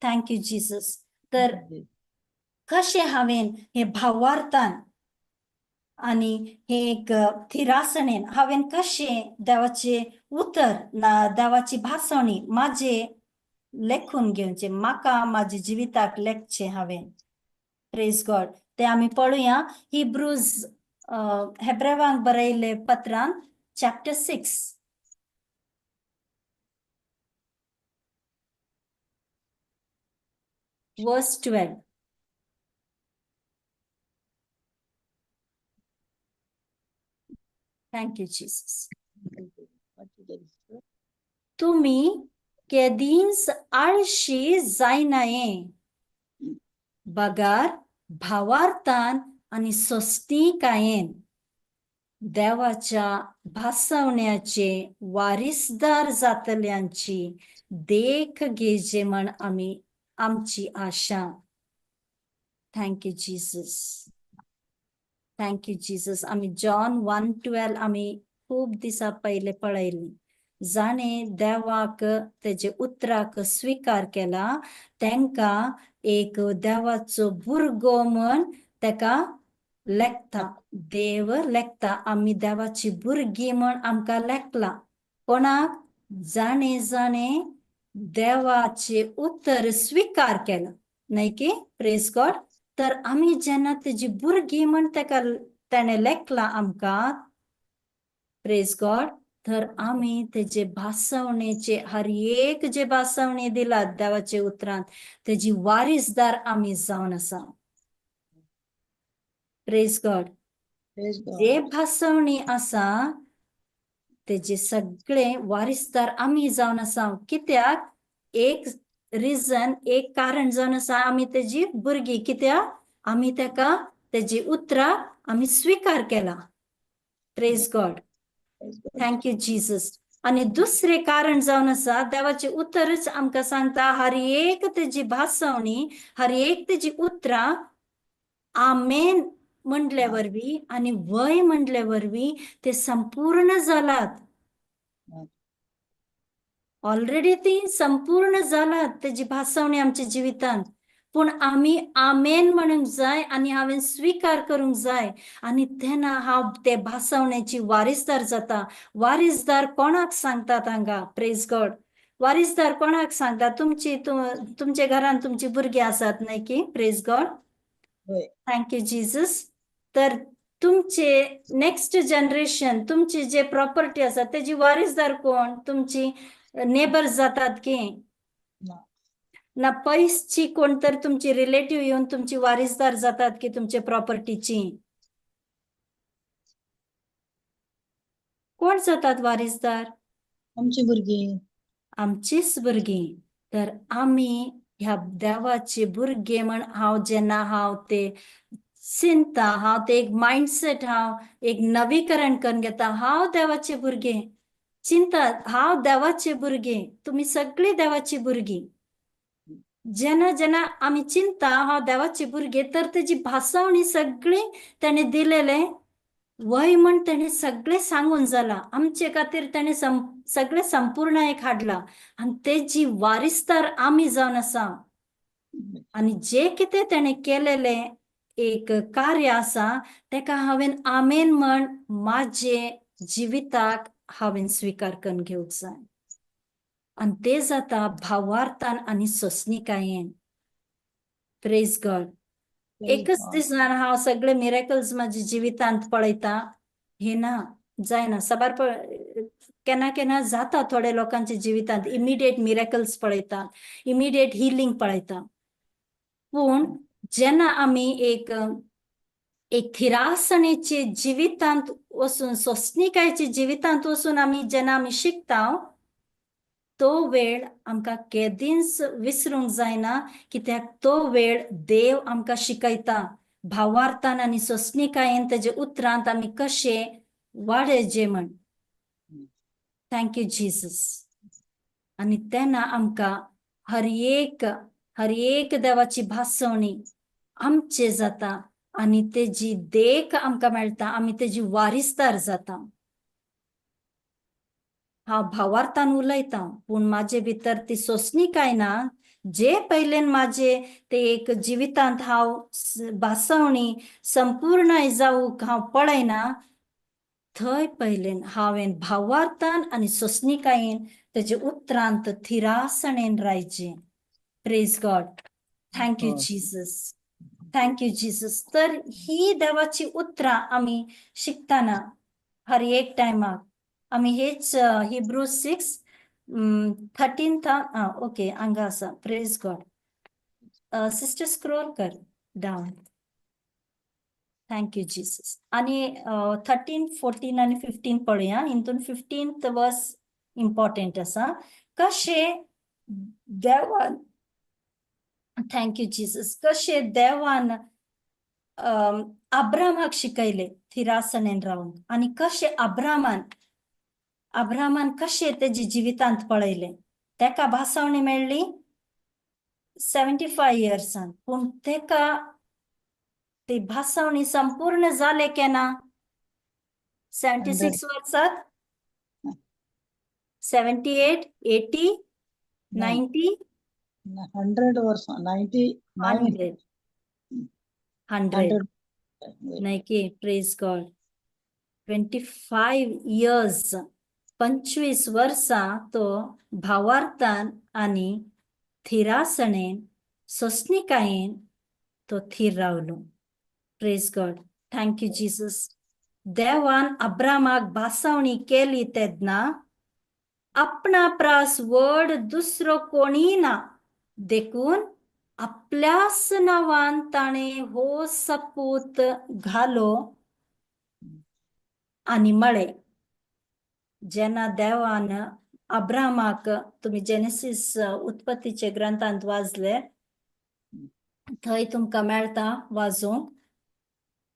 thank you Jesus. तर कशें हांवें हे भावार्थान आनी हे एक थिरासणेन हांवें कशें देवाचें उतर ना देवाची भासवणी म्हाजे लेखून घेवचें, म्हाका म्हाज्या जिविताक लेखचें हांवें, प्रेज गॉड. ते आमी पळोवया हिब्रूज, हेब्रेवांक बरयल्ले पत्रान chapter 6 verse 12. Thank you Jesus. तुमी केदींच आळशी जायनाये, बगार भावार्थान आनी सोस्तिकायेन देवाच्या भासवण्याचे वारिसदार जातल्यांची देख घेजे म्हण आमी आमची आशा. Thank you Jesus, thank you Jesus. आमी जॉन 1:12 आमी खूब दिसां पयले पळयली. जाणे देवाक तेजे उतराक स्विकार केला तेंकां एक देवाचो भुरगो म्हण तेका लेखता, देव लेखता. आमी देवाची भुरगीं म्हण आमकां लेखला. कोणाक? जाणे जाणे देवाचे उतर स्विकार केला न्हय की, प्रेज गॉड. तर आमी जेन्ना तेजी भुरगीं म्हण तेका तेणें लेखला आमकां, प्रेज गॉड, तर आमी तेजे भासवणेचे हर एक जे भासवणी दिला देवाचे उतरान तेजी वारिसदार आमी जावन आसा, प्रेज गॉड. Praise God. जे भासवणी आसा तेजे सगळे वारिसदार आमी जावन आसा. कित्याक? एक रिजन, एक कारण जावन आसा आमी तेजी भुरगीं, कित्याक आमी तेका तेजी उतरां आमी स्विकार केला, praise God. Praise God. Thank you Jesus. आनी दुसरें कारण जावन आसा, देवाचें उतरच आमकां सांगता, हर एक तेजी भासवणी, हर एक तेजी उतरां आमेन म्हणले वरवीं आनी वय म्हणले वरवीं ते संपूर्ण जालात. ऑलरेडी ती संपूर्ण जालात तेजी भासवणी आमच्या जिवितांत, पूण आमी आमेन म्हणूंक जाय आनी हांवें स्विकार करूंक जाय आनी तेन्ना हांव ते भासवण्याची वारिसदार जाता. वारिसदार कोणाक सांगतात हांगा, प्रेज गॉड? वारिसदार कोणाक सांगता? तुमची तुमच्या घरान तुमची भुरगीं आसात न्हय की, प्रेज गॉड. वय. Thank you Jesus. तर तुमचे नेक्स्ट जनरेशन, तुमची जे प्रॉपर्टी आसा तेजी वारीसदार कोण? तुमची नेबर्स जातात की ना. ना पयसची कोण तर तुमची रिलेटिव्ह येवन तुमची वारीसदार जातात की तुमचे प्रॉपर्टीची? कोण जातात वारीसदार? आमची भुरगीं. आमचीच भुरगीं. तर आमी ह्या देवाचे भुरगे म्हण हांव जेन्ना हांव ते चिंता, हांव ते एक मायंडसेट, हांव एक नवीकरण करून घेता, हांव देवाचे भुरगे चिंता, हांव देवाचे भुरगे, तुमी सगळीं देवाची भुरगीं. जेन्ना जेन्ना आमी चिंता हांव देवाचे भुरगे, तर तेजी भासावणी सगळी तेणें दिलेलें वय म्हण तेणें सगळें सांगून जालां आमचे खातीर. तेणें सगळें संपूर्ण एक हाडलां आनी तेजी वारिसदार आमी जावन आसा. आनी जे कितें तेणें केलेलें एक कार्य आसा तेका हांवें आमेन म्हण म्हाजे जिविताक हांवें स्विकार करून घेवंक जाय. आनी तें जाता भावार्थान आनी सोंसणीकायेन. Praise God. एकच दिसान हांव सगळे मिरेकल्स म्हाज्या जिवितांत पळयता हे ना, जायना. साबार केन्ना केन्ना जाता थोड्या लोकांच्या जिवितांत, इमिडिएट मिरेकल्स पळयता, इमिडिएट हिलींग पळयता. पूण जेन्ना आमी एक एक थिरासणेचे जिवितांत वचून, सोंसणीकायेच्या जिवितांत वचून आमी जेन्ना आमी शिकता, तो वेळ आमकां केदींच विसरूंक जायना, कित्याक तो वेळ देव आमकां शिकयता भावार्थान आनी सोंसणीकायेन तेजे उतरांत आमी कशें वाडयचें म्हण. Thank you Jesus. आनी तेन्ना आमकां हर एक हर एक देवाची भासवणी आमचे जाता आनी तेजी देख आमकां मेळटा, आमी तेजी वारिसदार जाता. हांव भावार्थान उलयतां, पूण म्हाजे भितर ती सोंसणीकाय ना. जे पयलेन म्हाजे ते एक जिवितांत हांव भासवणी संपूर्ण जावंक हांव पळयना, थंय पयलेन हांवें भावार्थान आनी सोंसणीकायेन तेजे उतरांत थिरासणेन रावचें. Praise God. Thank you Jesus. Thank you Jesus. तर ही देवाची उतरां आमी शिकतना हर एक टायमाक आमी हेच हिब्रू 6:13. आं, ओके, हांगा आसा. प्रेज गॉड. सिस्टर, स्क्रोल कर डावन. Thank you Jesus. आनी 13, 14 आनी 15 पळया. हितून 15th वर्स इम्पॉर्टंट आसा. कशें देवान, thank you Jesus, कशें देवान अब्रामाक शिकयले थिरासणेन रावूंक आनी कशें अब्रामान कशें तेजे जिवितांत पळयलें. तेका भासावणी मेळ्ळी 75 इयर्सान, पूण तेका ती भासावणी संपूर्ण जाले केन्ना? 76 वर्सात, 78, 80, 90? 100 वर्सां, 99. 100, 100. 100. न्हय की? Praise God. 25 years, 25 वर्सां तो भावार्थान आनी थिरासणेन सोंसणीकायेन तो थीर रावलो. Praise God. Thank you Jesus. देवान अब्रामाक भासावणी केली तेन्ना आपणा प्रास व्हड दुसरो कोणीय ना, देखून आपल्याच नांवान ताणें हो सपूत घालो आनी म्हळें. जेन्ना देवान अब्रामाक, तुमी जेनेसीस उत्पत्तीचे ग्रंथांत वाचले, थंय तुमकां मेळटा वाजोवंक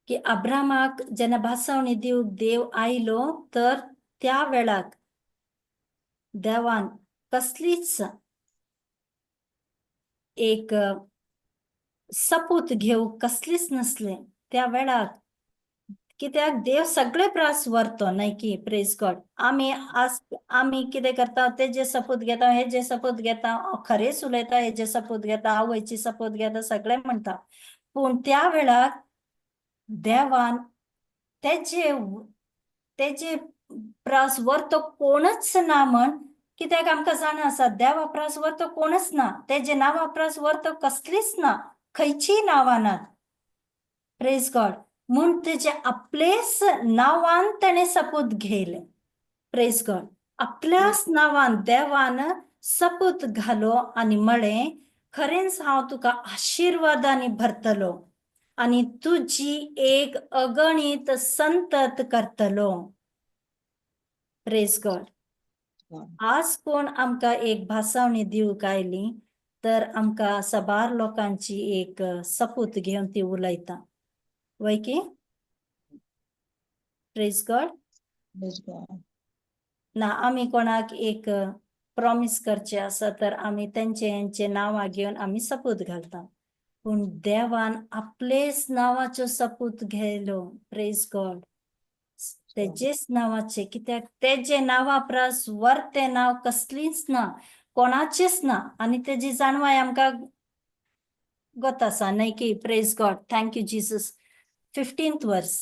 की अब्रामाक जेन्ना भासावणी दिवंक देव आयलो, तर त्या वेळाक देवान कसलीच एक सपूत घेवंक कसलीच नसले त्या वेळाक, कित्याक देव सगळे प्रास व्हरतो, न्हय की? Praise God. आमी आज आमी कितें करता? तेजे सपूत घेता, हेजे सपूत घेता, हांव खरेंच उलयता, हेजे सपूत घेता, आवयची सपूत घेता, सगळे म्हणटा. पूण त्या वेळाक देवान तेजे तेजे प्रास व्हरतो कोणच ना म्हण, कित्याक आमकां जाणा आसा देवा प्रास व्हरतो कोणच ना, तेजे नांवा प्रास व्हरतो कसलीच ना, खंयचीय नांवां नात. प्रेज गॉड. म्हूण तेजे आपलेच नांवान तेणें सपूत घेयलें. प्रेज गॉड. आपल्याच नांवान देवान सपूत घालो आनी म्हळें, खरेंच हांव तुका आशिर्वादांनी भरतलो आनी तुजी एक अगणीत संतत करतलो. Praise God. आज कोण आमकां एक भासावणी दिवंक आयली तर आमकां साबार लोकांची एक सपूत घेवन ती उलयता, वय की? Praise God. Praise God. ना आमी कोणाक एक प्रॉमीस करचें आसा तर आमी तेंचे हेंचे नांवां घेवन आमी सपूत घालता, पूण देवान आपलेच नांवाचो सपूत घेयलो. Praise God. तेजेच नांवाचे, कित्याक तेजे नांवा परस वरतें नांव कसलीच ना, कोणाचेच ना. आनी तेजी जाणवाय आमकां गोत आसा, न्हय की? Praise God. Thank you Jesus. 15th verse.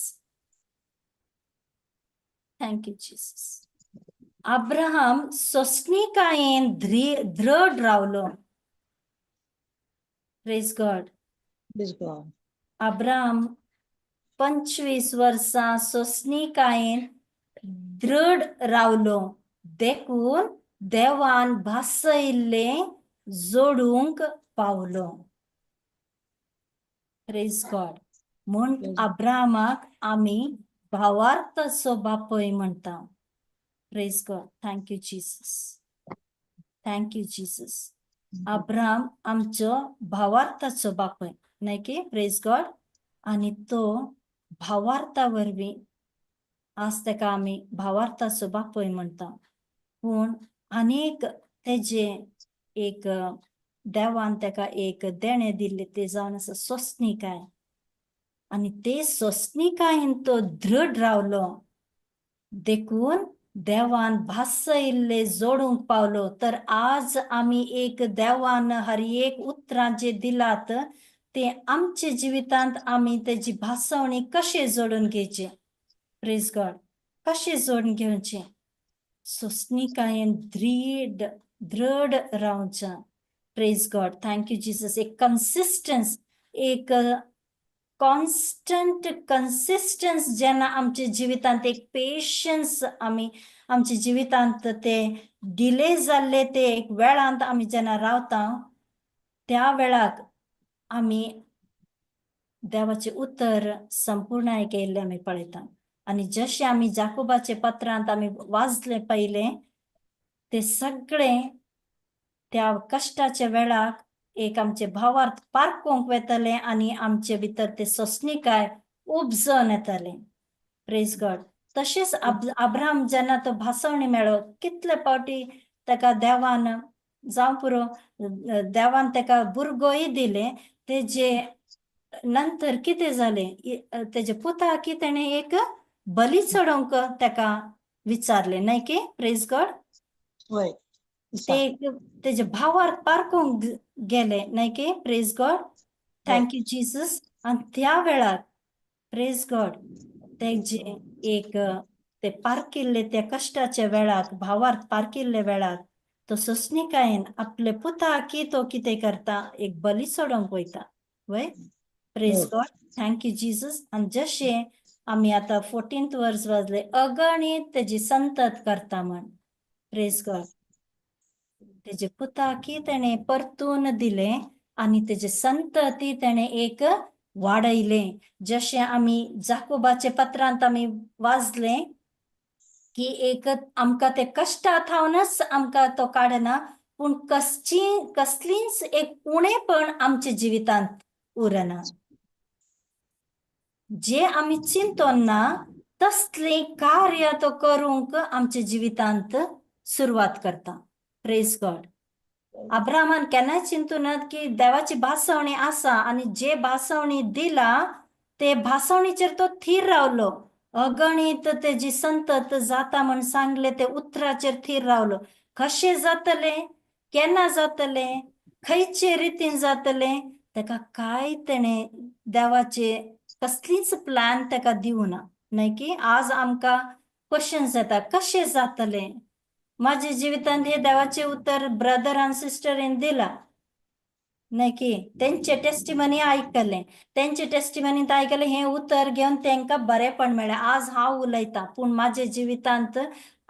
Thank you Jesus. Abraham सोसणिकायेन दृढ रावलो. Praise God. Praise God. Abraham 25 वर्सां सोसणिकायेन दृढ रावलो, देखून देवान भासयल्लें जोडूंक पावलो. Praise God. म्हूण Praise. अब्राहमाक आमी भावार्थाचो बापय म्हणटा. Praise God. Thank you Jesus. Thank you Jesus. Abraham आमचो भावार्थाचो बापय, न्हय की? Praise God. आनी तो भावार्था वरवीं आज ताका आमी भावार्थाचो बापय म्हणटा, पूण आनीक तेजे एक देवान ताका एक देणें दिल्लें, तें जावन आसा सोंसणीकाय. आनी ते सोंसणीकायेन तो दृढ रावलो, देखून देवान भासयल्ले जोडूंक पावलो. तर आज आमी एक देवान हर एक उतरां जे दिलात ते आमच्या जिवितांत आमी तेजी भासवणी कशें जोडून घेवचें? Praise God. कशें जोडून घेवचें? सोंसणीकायेन दृढ दृढ रावचें. Praise God. Thank you Jesus. एक कन्सिस्टन्स, एक कॉन्स्टंट कन्सिस्टन्स जेन्ना आमच्या जिवितांत, एक पेशन्स आमी आमच्या जिवितांत ते डिले जाल्ले ते एक वेळांत आमी जेन्ना रावता, त्या वेळाक आमी देवाचें उतर संपूर्ण केल्लें आमी पळयता. आनी जशें आमी जाकोबाचे पत्रांत आमी वाचलें पयलें, ते सगळें त्या कश्टाच्या वेळाक एक आमचे भावार्थ पारखूंक वेतले आनी आमचे भितर ते सोंसणीकाय उपजोन येतले. Praise God. तशेंच अब्राहम जेन्ना तो भासवणी मेळ्ळो, कितले फावटी ताका देवान, जावं पुरो, देवान ताका भुरगोय दिले. तेजे नंतर कितें जालें? तेजे पुताक तेणें एक बली चडोवंक ताका विचारलें, न्हय की? Praise God. वय. ते तेजे भावार्थ पारखूंक गेले, न्हय की? Praise God. Thank you Jesus. आनी त्या वेळार, प्रेज गॉड, तेजे एक ते पारखिल्ले त्या कश्टाच्या वेळाक, भावार्थ पारखिल्ले वेळाक तो सोंसणीकायेन आपले पुताक तो कितें करता? एक बली चडोवंक वयता, वय? Praise God. Thank you Jesus. आनी जशें आमी आतां 14th वर्स वाजले, अगणीत तेजी संतत करता म्हण. Praise God. तेजे पुताकी तेणें परतून दिलें आनी तेजे संतती तेणें एक वाडयलें. जशें आमी जाकोबाचे पत्रांत आमी वाचलें की एक आमकां ते कश्टा थावनच आमकां तो काडना, पूण कसची कसलीच एक उणेपण आमच्या जिवितांत उरना. जे आमी चिंतोन ना तसलें कार्य तो करूंक आमच्या जिवितांत सुरवात करता. Praise God. अब्राहमान केन्नाय चिंतूनात की देवाची भासवणी आसा आनी जे भासवणी दिला ते भासवणीचेर तो थीर रावलो. अगणीत तेजी संतत जाता म्हण सांगले, ते उतराचेर थीर रावलो. कशें जातलें, केन्ना जातलें, खंयचे रितीन जातलें, ताका कांय तेणें देवाचे कसलीच प्लॅन ताका दिवना, न्हय की? आज आमकां क्वेश्चन्स येता, कशें जातलें माझ्या जिवितांत? हे देवाचें उतर ब्रदर आनी सिस्टरीन दिला. न्हय की तेंचे टेस्टिमनी आयकलें, तेंचे टेस्टिमनींत आयकलें, हें उतर घेवन तेंकां बरेंपण मेळ्ळें. आज हांव उलयतां पूण म्हाजे जिवितांत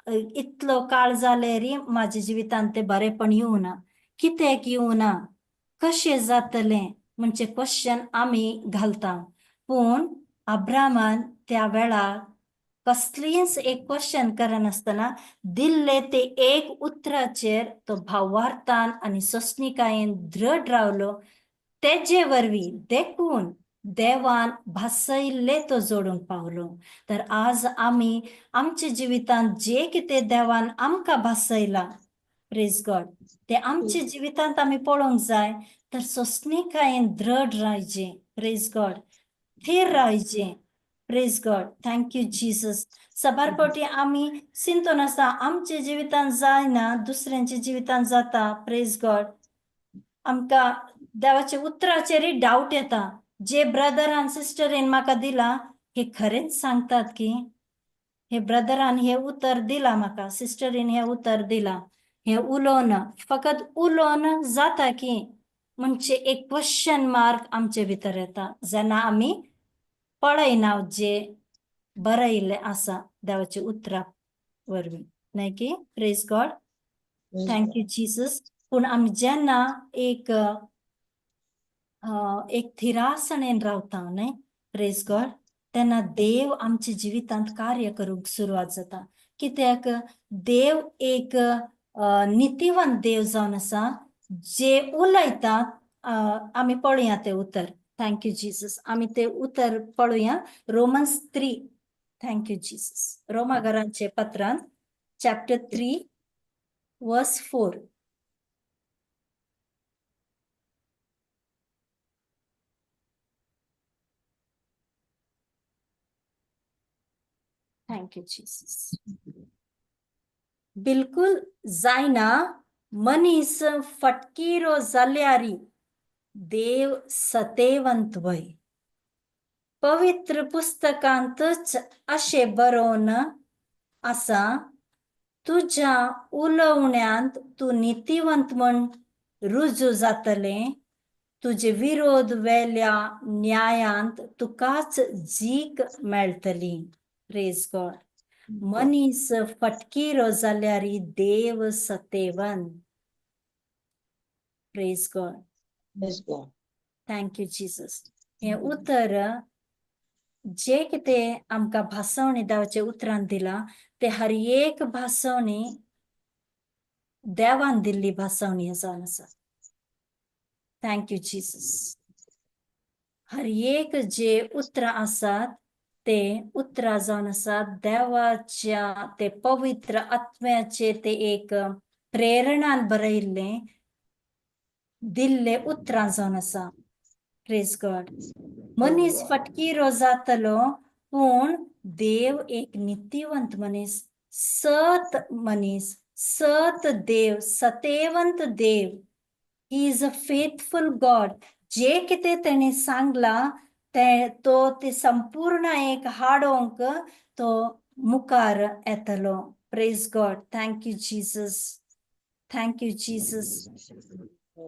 इतलो काळ जाले री म्हाज्या जिवितांत तें बरेंपण येवना. कित्याक येवना, कशें जातलें म्हणजे क्वेश्चन आमी घालता. पूण अब्रामान त्या वेळार कसलीच एक क्वेश्चन करनासतना दिल्ले ते एक उतराचेर तो भावार्थान आनी सोंसणीकायेन दृढ रावलो. तेजे वरवीं देखून देवान भासयल्ले तो जोडूंक पावलो. तर आज आमी आमच्या जिवितांत जे कितें देवान आमकां भासयलां, प्रेज गॉड, ते आमच्या जिवितांत आमी पळोवंक जाय. तर सोंसणीकायेन दृढ रावचें, प्रेज गॉड, थीर रावचें, praise God, thank you Jesus. साबार फावटी आमी चिंतून आसता आमच्या जिवितांत जायना, दुसऱ्यांच्या जिवितांत जाता, प्रेज गॉड. आमकां देवाच्या उतराचेरय डावट येता, जे ब्रदरान सिस्टरीन म्हाका दिलां हे खरेंच सांगतात की हे ब्रदरान हे उतर दिलां म्हाका, सिस्टरीन हें उतर दिलां, हें उलोवन फकत उलोवन जाता की म्हणजे एक क्वेश्चन मार्क आमचे भितर येता जेन्ना आमी पळयना जे बरयल्लें आसा देवाच्या उतरा वरवीं, न्हय की? Praise God, thank you Jesus. पूण आमी जेन्ना एक एक थिरासणेन रावता न्हय, प्रेज गॉड, तेन्ना देव आमच्या जिवितांत कार्य करूंक सुरवात जाता. कित्याक देव एक नितीवंत देव जावन आसा, जे उलयतात. आमी पळोवया तें उतर, thank you Jesus. आमी तें उतर पळोवया, Romans 3, thank you Jesus. रोमागरांचे पत्रांत chapter 3 verse 4. Thank you Jesus. बिलकुल जायना, मनीस फटकिरो जाल्यारी देव सतेवंत वय. पवित्र पुस्तकांतच अशें बरोवन आसा, तुज्या उलोवण्यांत तूं नितीवंत म्हण रुजू जातलें, तुजे विरोध वेल्या न्यायांत तुकाच जीक मेळटली. Praise God. मनीस फटकिरो जाल्यारी देव सतेवंत. Praise God. Praise God. Thank you Jesus. हें उतर जे कितें आमकां भासवणी देवाच्या उतरान दिलां ते हर एक भासवणी देवान दिल्ली भासवणी जावन आसा. Thank you Jesus. हर एक जे उतरां आसात ते उतरां जावन आसात देवाच्या ते पवित्र आत्म्याचे ते एक प्रेरणान बरयल्लें दिल्ले उतरां जावन आसा. Praise God. मनीस फटकिरो जातलो पूण देव एक नितीवंत मनीस, सत मनीस, सत देव, सतेवंत देव. He is a faithful God. जे कितें तेणें सांगलां तें तो ते संपूर्ण एक हाडोवंक तो मुखार येतलो. Praise God. Thank you Jesus. Thank you Jesus.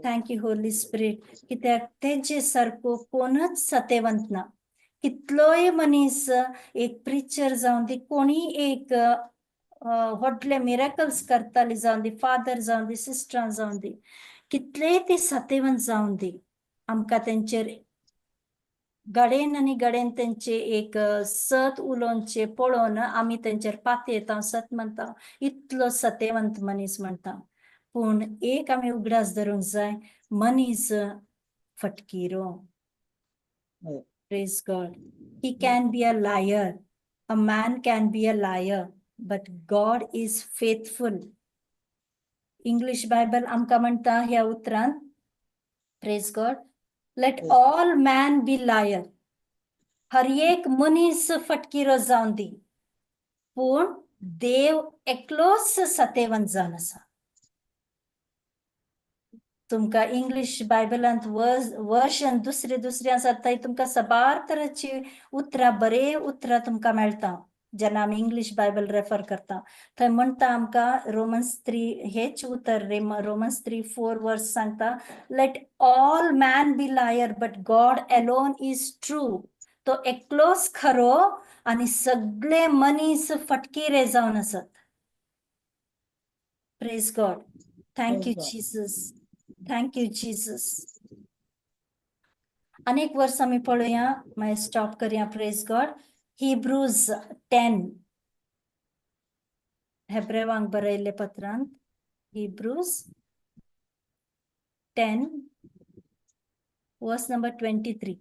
Thank you Holy Spirit. कित्याक तेजे सारको कोणच सतेवंत ना. कितलोय मनीस एक प्रिचर जावं दी, कोणीय एक व्हडले मिराकल्स करताले जावं दी, फादर जावं दी, सिस्टरां जावं दी, कितलेय ते सतेवंत जावं दी, आमकां तेंचेर गडेन आनी गडेन तेंचे एक सत उलोवचे पळोवन आमी तेंचेर पातयेता, सत म्हणटा, इतलो सतेवंत मनीस म्हणटा. पूण एक आमी उगडास धरूंक जाय, मनीस फटकिरो. Praise God. He can be a liar. A man can be a liar, but God is faithful. English Bible आमकां म्हणटा ह्या उतरान, praise God, let all man be liar. हर एक मनीस फटकिरो जावन दी, पूण देव एकलोच सतेवंत जावन आसा. तुमकां इंग्लीश बायबलांत वर्शन दुसरे दुसरे आसा थंय तुमकां साबार तरेची उतरां, बरे उतरां तुमकां मेळटा. जेन्ना आमी इंग्लीश बायबल रेफर करता थंय म्हणटा आमकां रोमन्स 3 हेच उतर रोमन्स 3:4 वर्स सांगता, let all man be liar but God alone is true. तो एकलोच खरो आनी सगळे मनीस फटकिरे जावन आसत. Praise God. Thank you Jesus, thank you Jesus. अनेक वर्स आमी पळोवया, मागीर स्टॉप करया. प्रेज गॉड. हिब्रूज 10, हेब्रेवांक बरयल्ले पत्रांत हिब्रूज 10 वर्स नंबर 23.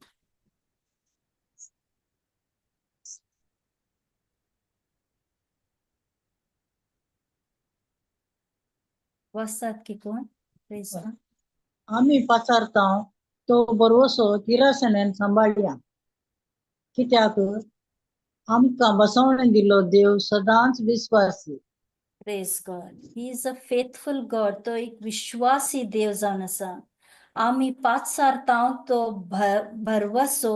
वाचतात की कोण? प्रेज गॉड. आमी पाचारता तो भरवसो तिरासणेन सांबाळया, कित्याक आमकां बसवणे दिल्लो देव सदांच विस्वासी. Praise God. He is a faithful God. तो एक विश्वासी देव जावन आसा. आमी पाचारता तो भरवसो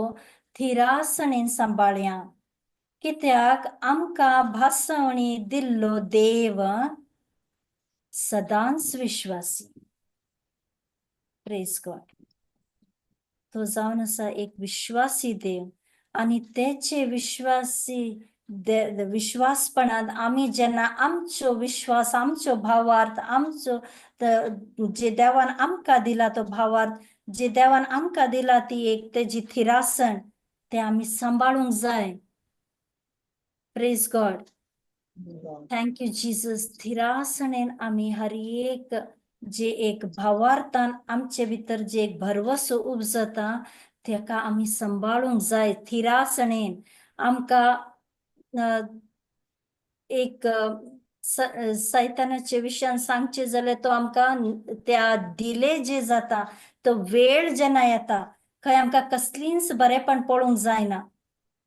थिरासणेन सांबाळया, कित्याक आमकां भासवणी दिल्लो देव सदांच विश्वासी. प्रेज गॉड. तो जावन आसा एक विश्वासी देव आनी तेचे विश्वासी विश्वासपणान आमी जेन्ना आमचो विश्वास, आमचो भावार्थ, आमचो जे देवान आमकां दिला तो भावार्थ, जे देवान आमकां दिला ती एक तेजी थिरासण, ते आमी सांबाळूंक जाय. Praise God. Thank you Jesus. थिरासणेन आमी हर एक जे एक भावार्थान आमचे भितर जे एक भरवसो उपजता तेका आमी सांबाळूंक जाय थिरासणेन. आमकां एक सैतानाचे विशयान सांगचें जाल्यार तो आमकां त्या डिले जे जाता तो वेळ जेन्ना येता खंय आमकां कसलींच बरेंपण पळोवंक जायना,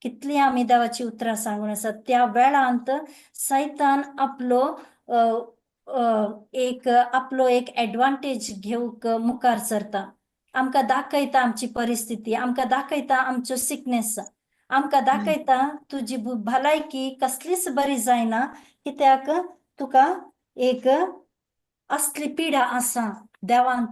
कितलीं आमी देवाची उतरां सांगून आसा, त्या वेळांत सैतान आपलो एक आपलो एक एडवांटेज घेवंक मुखार सरता. आमकां दाखयता आमची परिस्थिती, आमकां दाखयता आमच्यो सिकनेस, आमकां दाखयता तुजी भलायकी कसलीच बरी जायना, कित्याक तुका एक असली पिडा आसा, देवान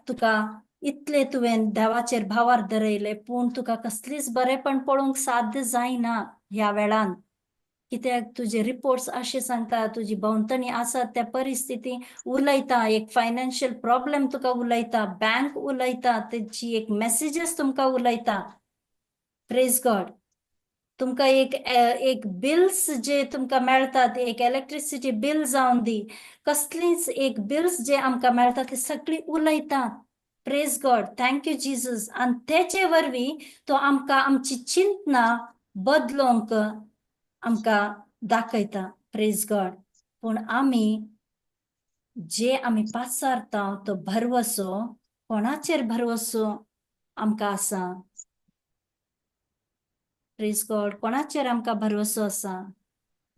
तुका इतले तुवें देवाचेर भावार दरयले पूण तुका कसलीच बरेंपण पळोवंक साध्य जायना ह्या वेळान, कित्याक तुजे रिपोर्ट्स अशें सांगता, तुजी भोंवतणी आसा त्या परिस्थिती उलयता, एक फायनान्शियल प्रॉब्लेम तुका उलयता, बँक उलयता, तेजी एक मॅसेजीस तुमकां उलयता. प्रेज गॉड. तुमकां एक एक बिल्स जे तुमकां मेळटात, एक इलेक्ट्रिसिटी बिल जावन दी, कसलीच एक बिल्स जे आमकां मेळटा ते सगळीं उलयतात. Praise God. Thank you Jesus. आनी तेचे वरवीं तो आमकां आमची चिंतना बदलोवंक आमकां दाखयता. Praise God. पूण आमी जे आमी पासारता तो भरवसो कोणाचेर भरवसो आमकां आसा? प्रेज गॉड. कोणाचेर आमकां भरवसो आसा?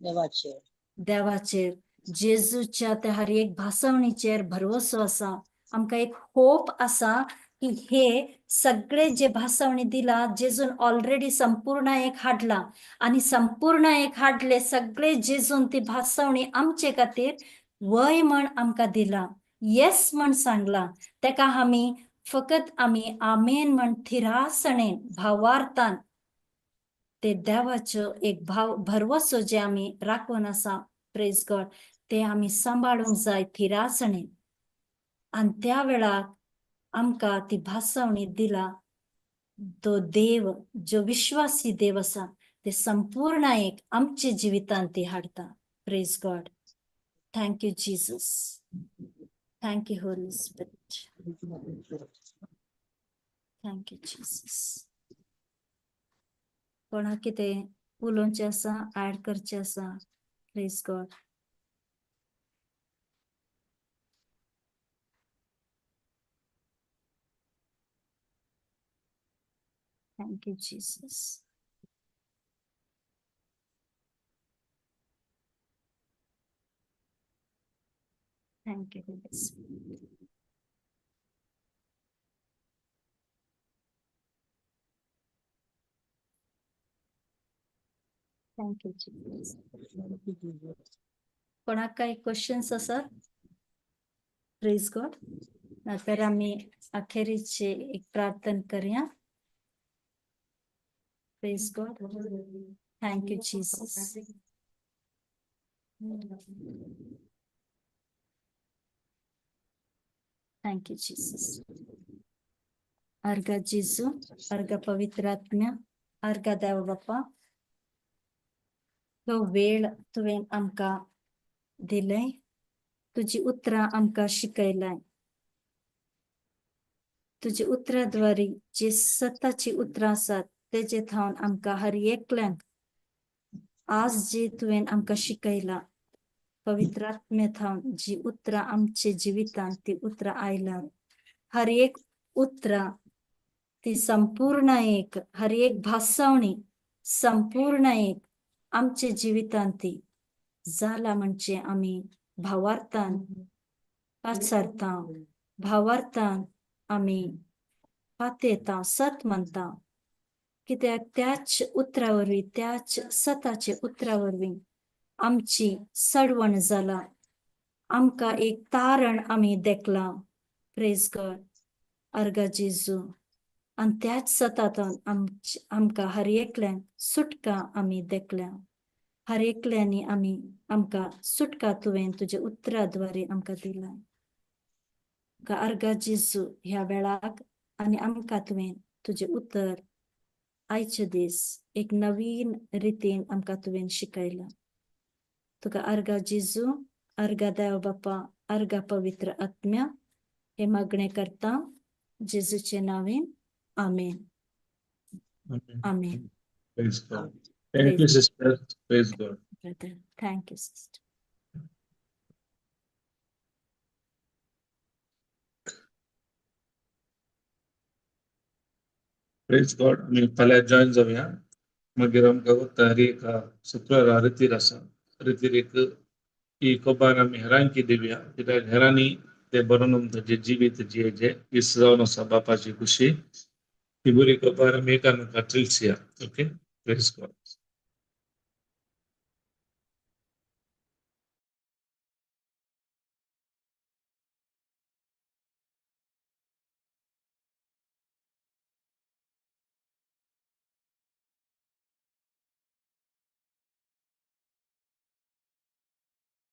देवाचेर. देवाचेर, जेजूच्या त्या हर एक भासवणीचेर भरवसो आसा. आमकां एक होप आसा की हे सगळे जे भासवणी दिला जेजून ऑलरेडी संपूर्ण एक हाडला आनी संपूर्ण एक हाडले सगळे जेजून ती भासवणी आमचे खातीर वय म्हण आमकां दिला, येस म्हण सांगला. तेका आमी फकत आमी आमेन म्हण थिरासणेन भावार्थान ते देवाचो एक भाव भरवसो जे आमी राखून आसा. प्रेज गॉड. ते आमी सांबाळूंक जाय थिरासणेन. आनी त्या वेळार आमकां ती भासवणी दिला तो देव जो विश्वासी देव आसा ते संपूर्ण एक आमच्या जिवितांत ती हाडटा. Praise God. Thank you Jesus. Thank you Holy Spirit. Thank you Jesus. कोणाक कितें उलोवचें आसा, ऍड करचें आसा? Praise God. Thank you Jesus. Thank you Holy Spirit. Thank you Jesus. कोणाक काय क्वेश्चन्स आसात? प्रेज गॉड. नातर आमी अखेरीचे एक प्रार्थना करया. Praise God. Thank you Jesus. Thank you Jesus. अर्गा जेजू, अर्गा पवित्र आत्म्या, अर्गा देव बाप्पा, तो वेळ तुवें आमकां दिलय, तुजी उतरां आमकां शिकयलाय. तुजी उतराद्वारे जी सताची उतरां आसात तेजे थावन आमकां हर एकल्यांक आज जी तुवें आमकां शिकयलां, पवित्र आत्म्या थावन जी उतरां आमच्या जिवितांत ती उतरां आयलां, हर एक उतरां ती संपूर्ण एक, हर एक भासावणी संपूर्ण एक आमच्या जिवितांत ती जाला म्हणजे आमी भावार्थान पाचारता, भावार्थान आमी पातयेता, सत म्हणता, कित्याक त्याच उतरा वरवीं, त्याच सताचे उतरा वरवीं आमची सडवण जाला, आमकां एक तारण आमी देखलां. प्रेज गॉड. अर्गा जेजू. आनी त्याच सतांतून आमकां हर एकल्यांक सुटका आमी देखल्या. हर एकल्यांनी आमी आमकां सुटका तुवें तुज्या उतरा द्वारे आमकां दिला. अर्गा जेजू, ह्या वेळाक आनी आमकां तुवें तुजें उतर आयचे दीस एक नवीन रितीन आमकां तुवें शिकयलां. तुका अर्गा जेजू, अर्गा देव बाप्पा, अर्गा पवित्र आत्म्या, हे मागणें करता जेजूचे नांवेन. आमेन. आमेन. Praise God. Thank you, sister. Praise God. Brother. Thank you, sister. Praise God. आमी फाल्यां जॉईन जावया. मागीर आमकां तारीख शुक्रारा रितीर आसा. रितीर एक ही खबर आमी हेरांकी दिवया, कित्याक हेरांनी ते बरोवन आमकां जे जिवीत जियेचे इस जावन आसा बापाची खुशी, ती बरी खबर आमी एकामेकाक चलसया. Okay, praise God.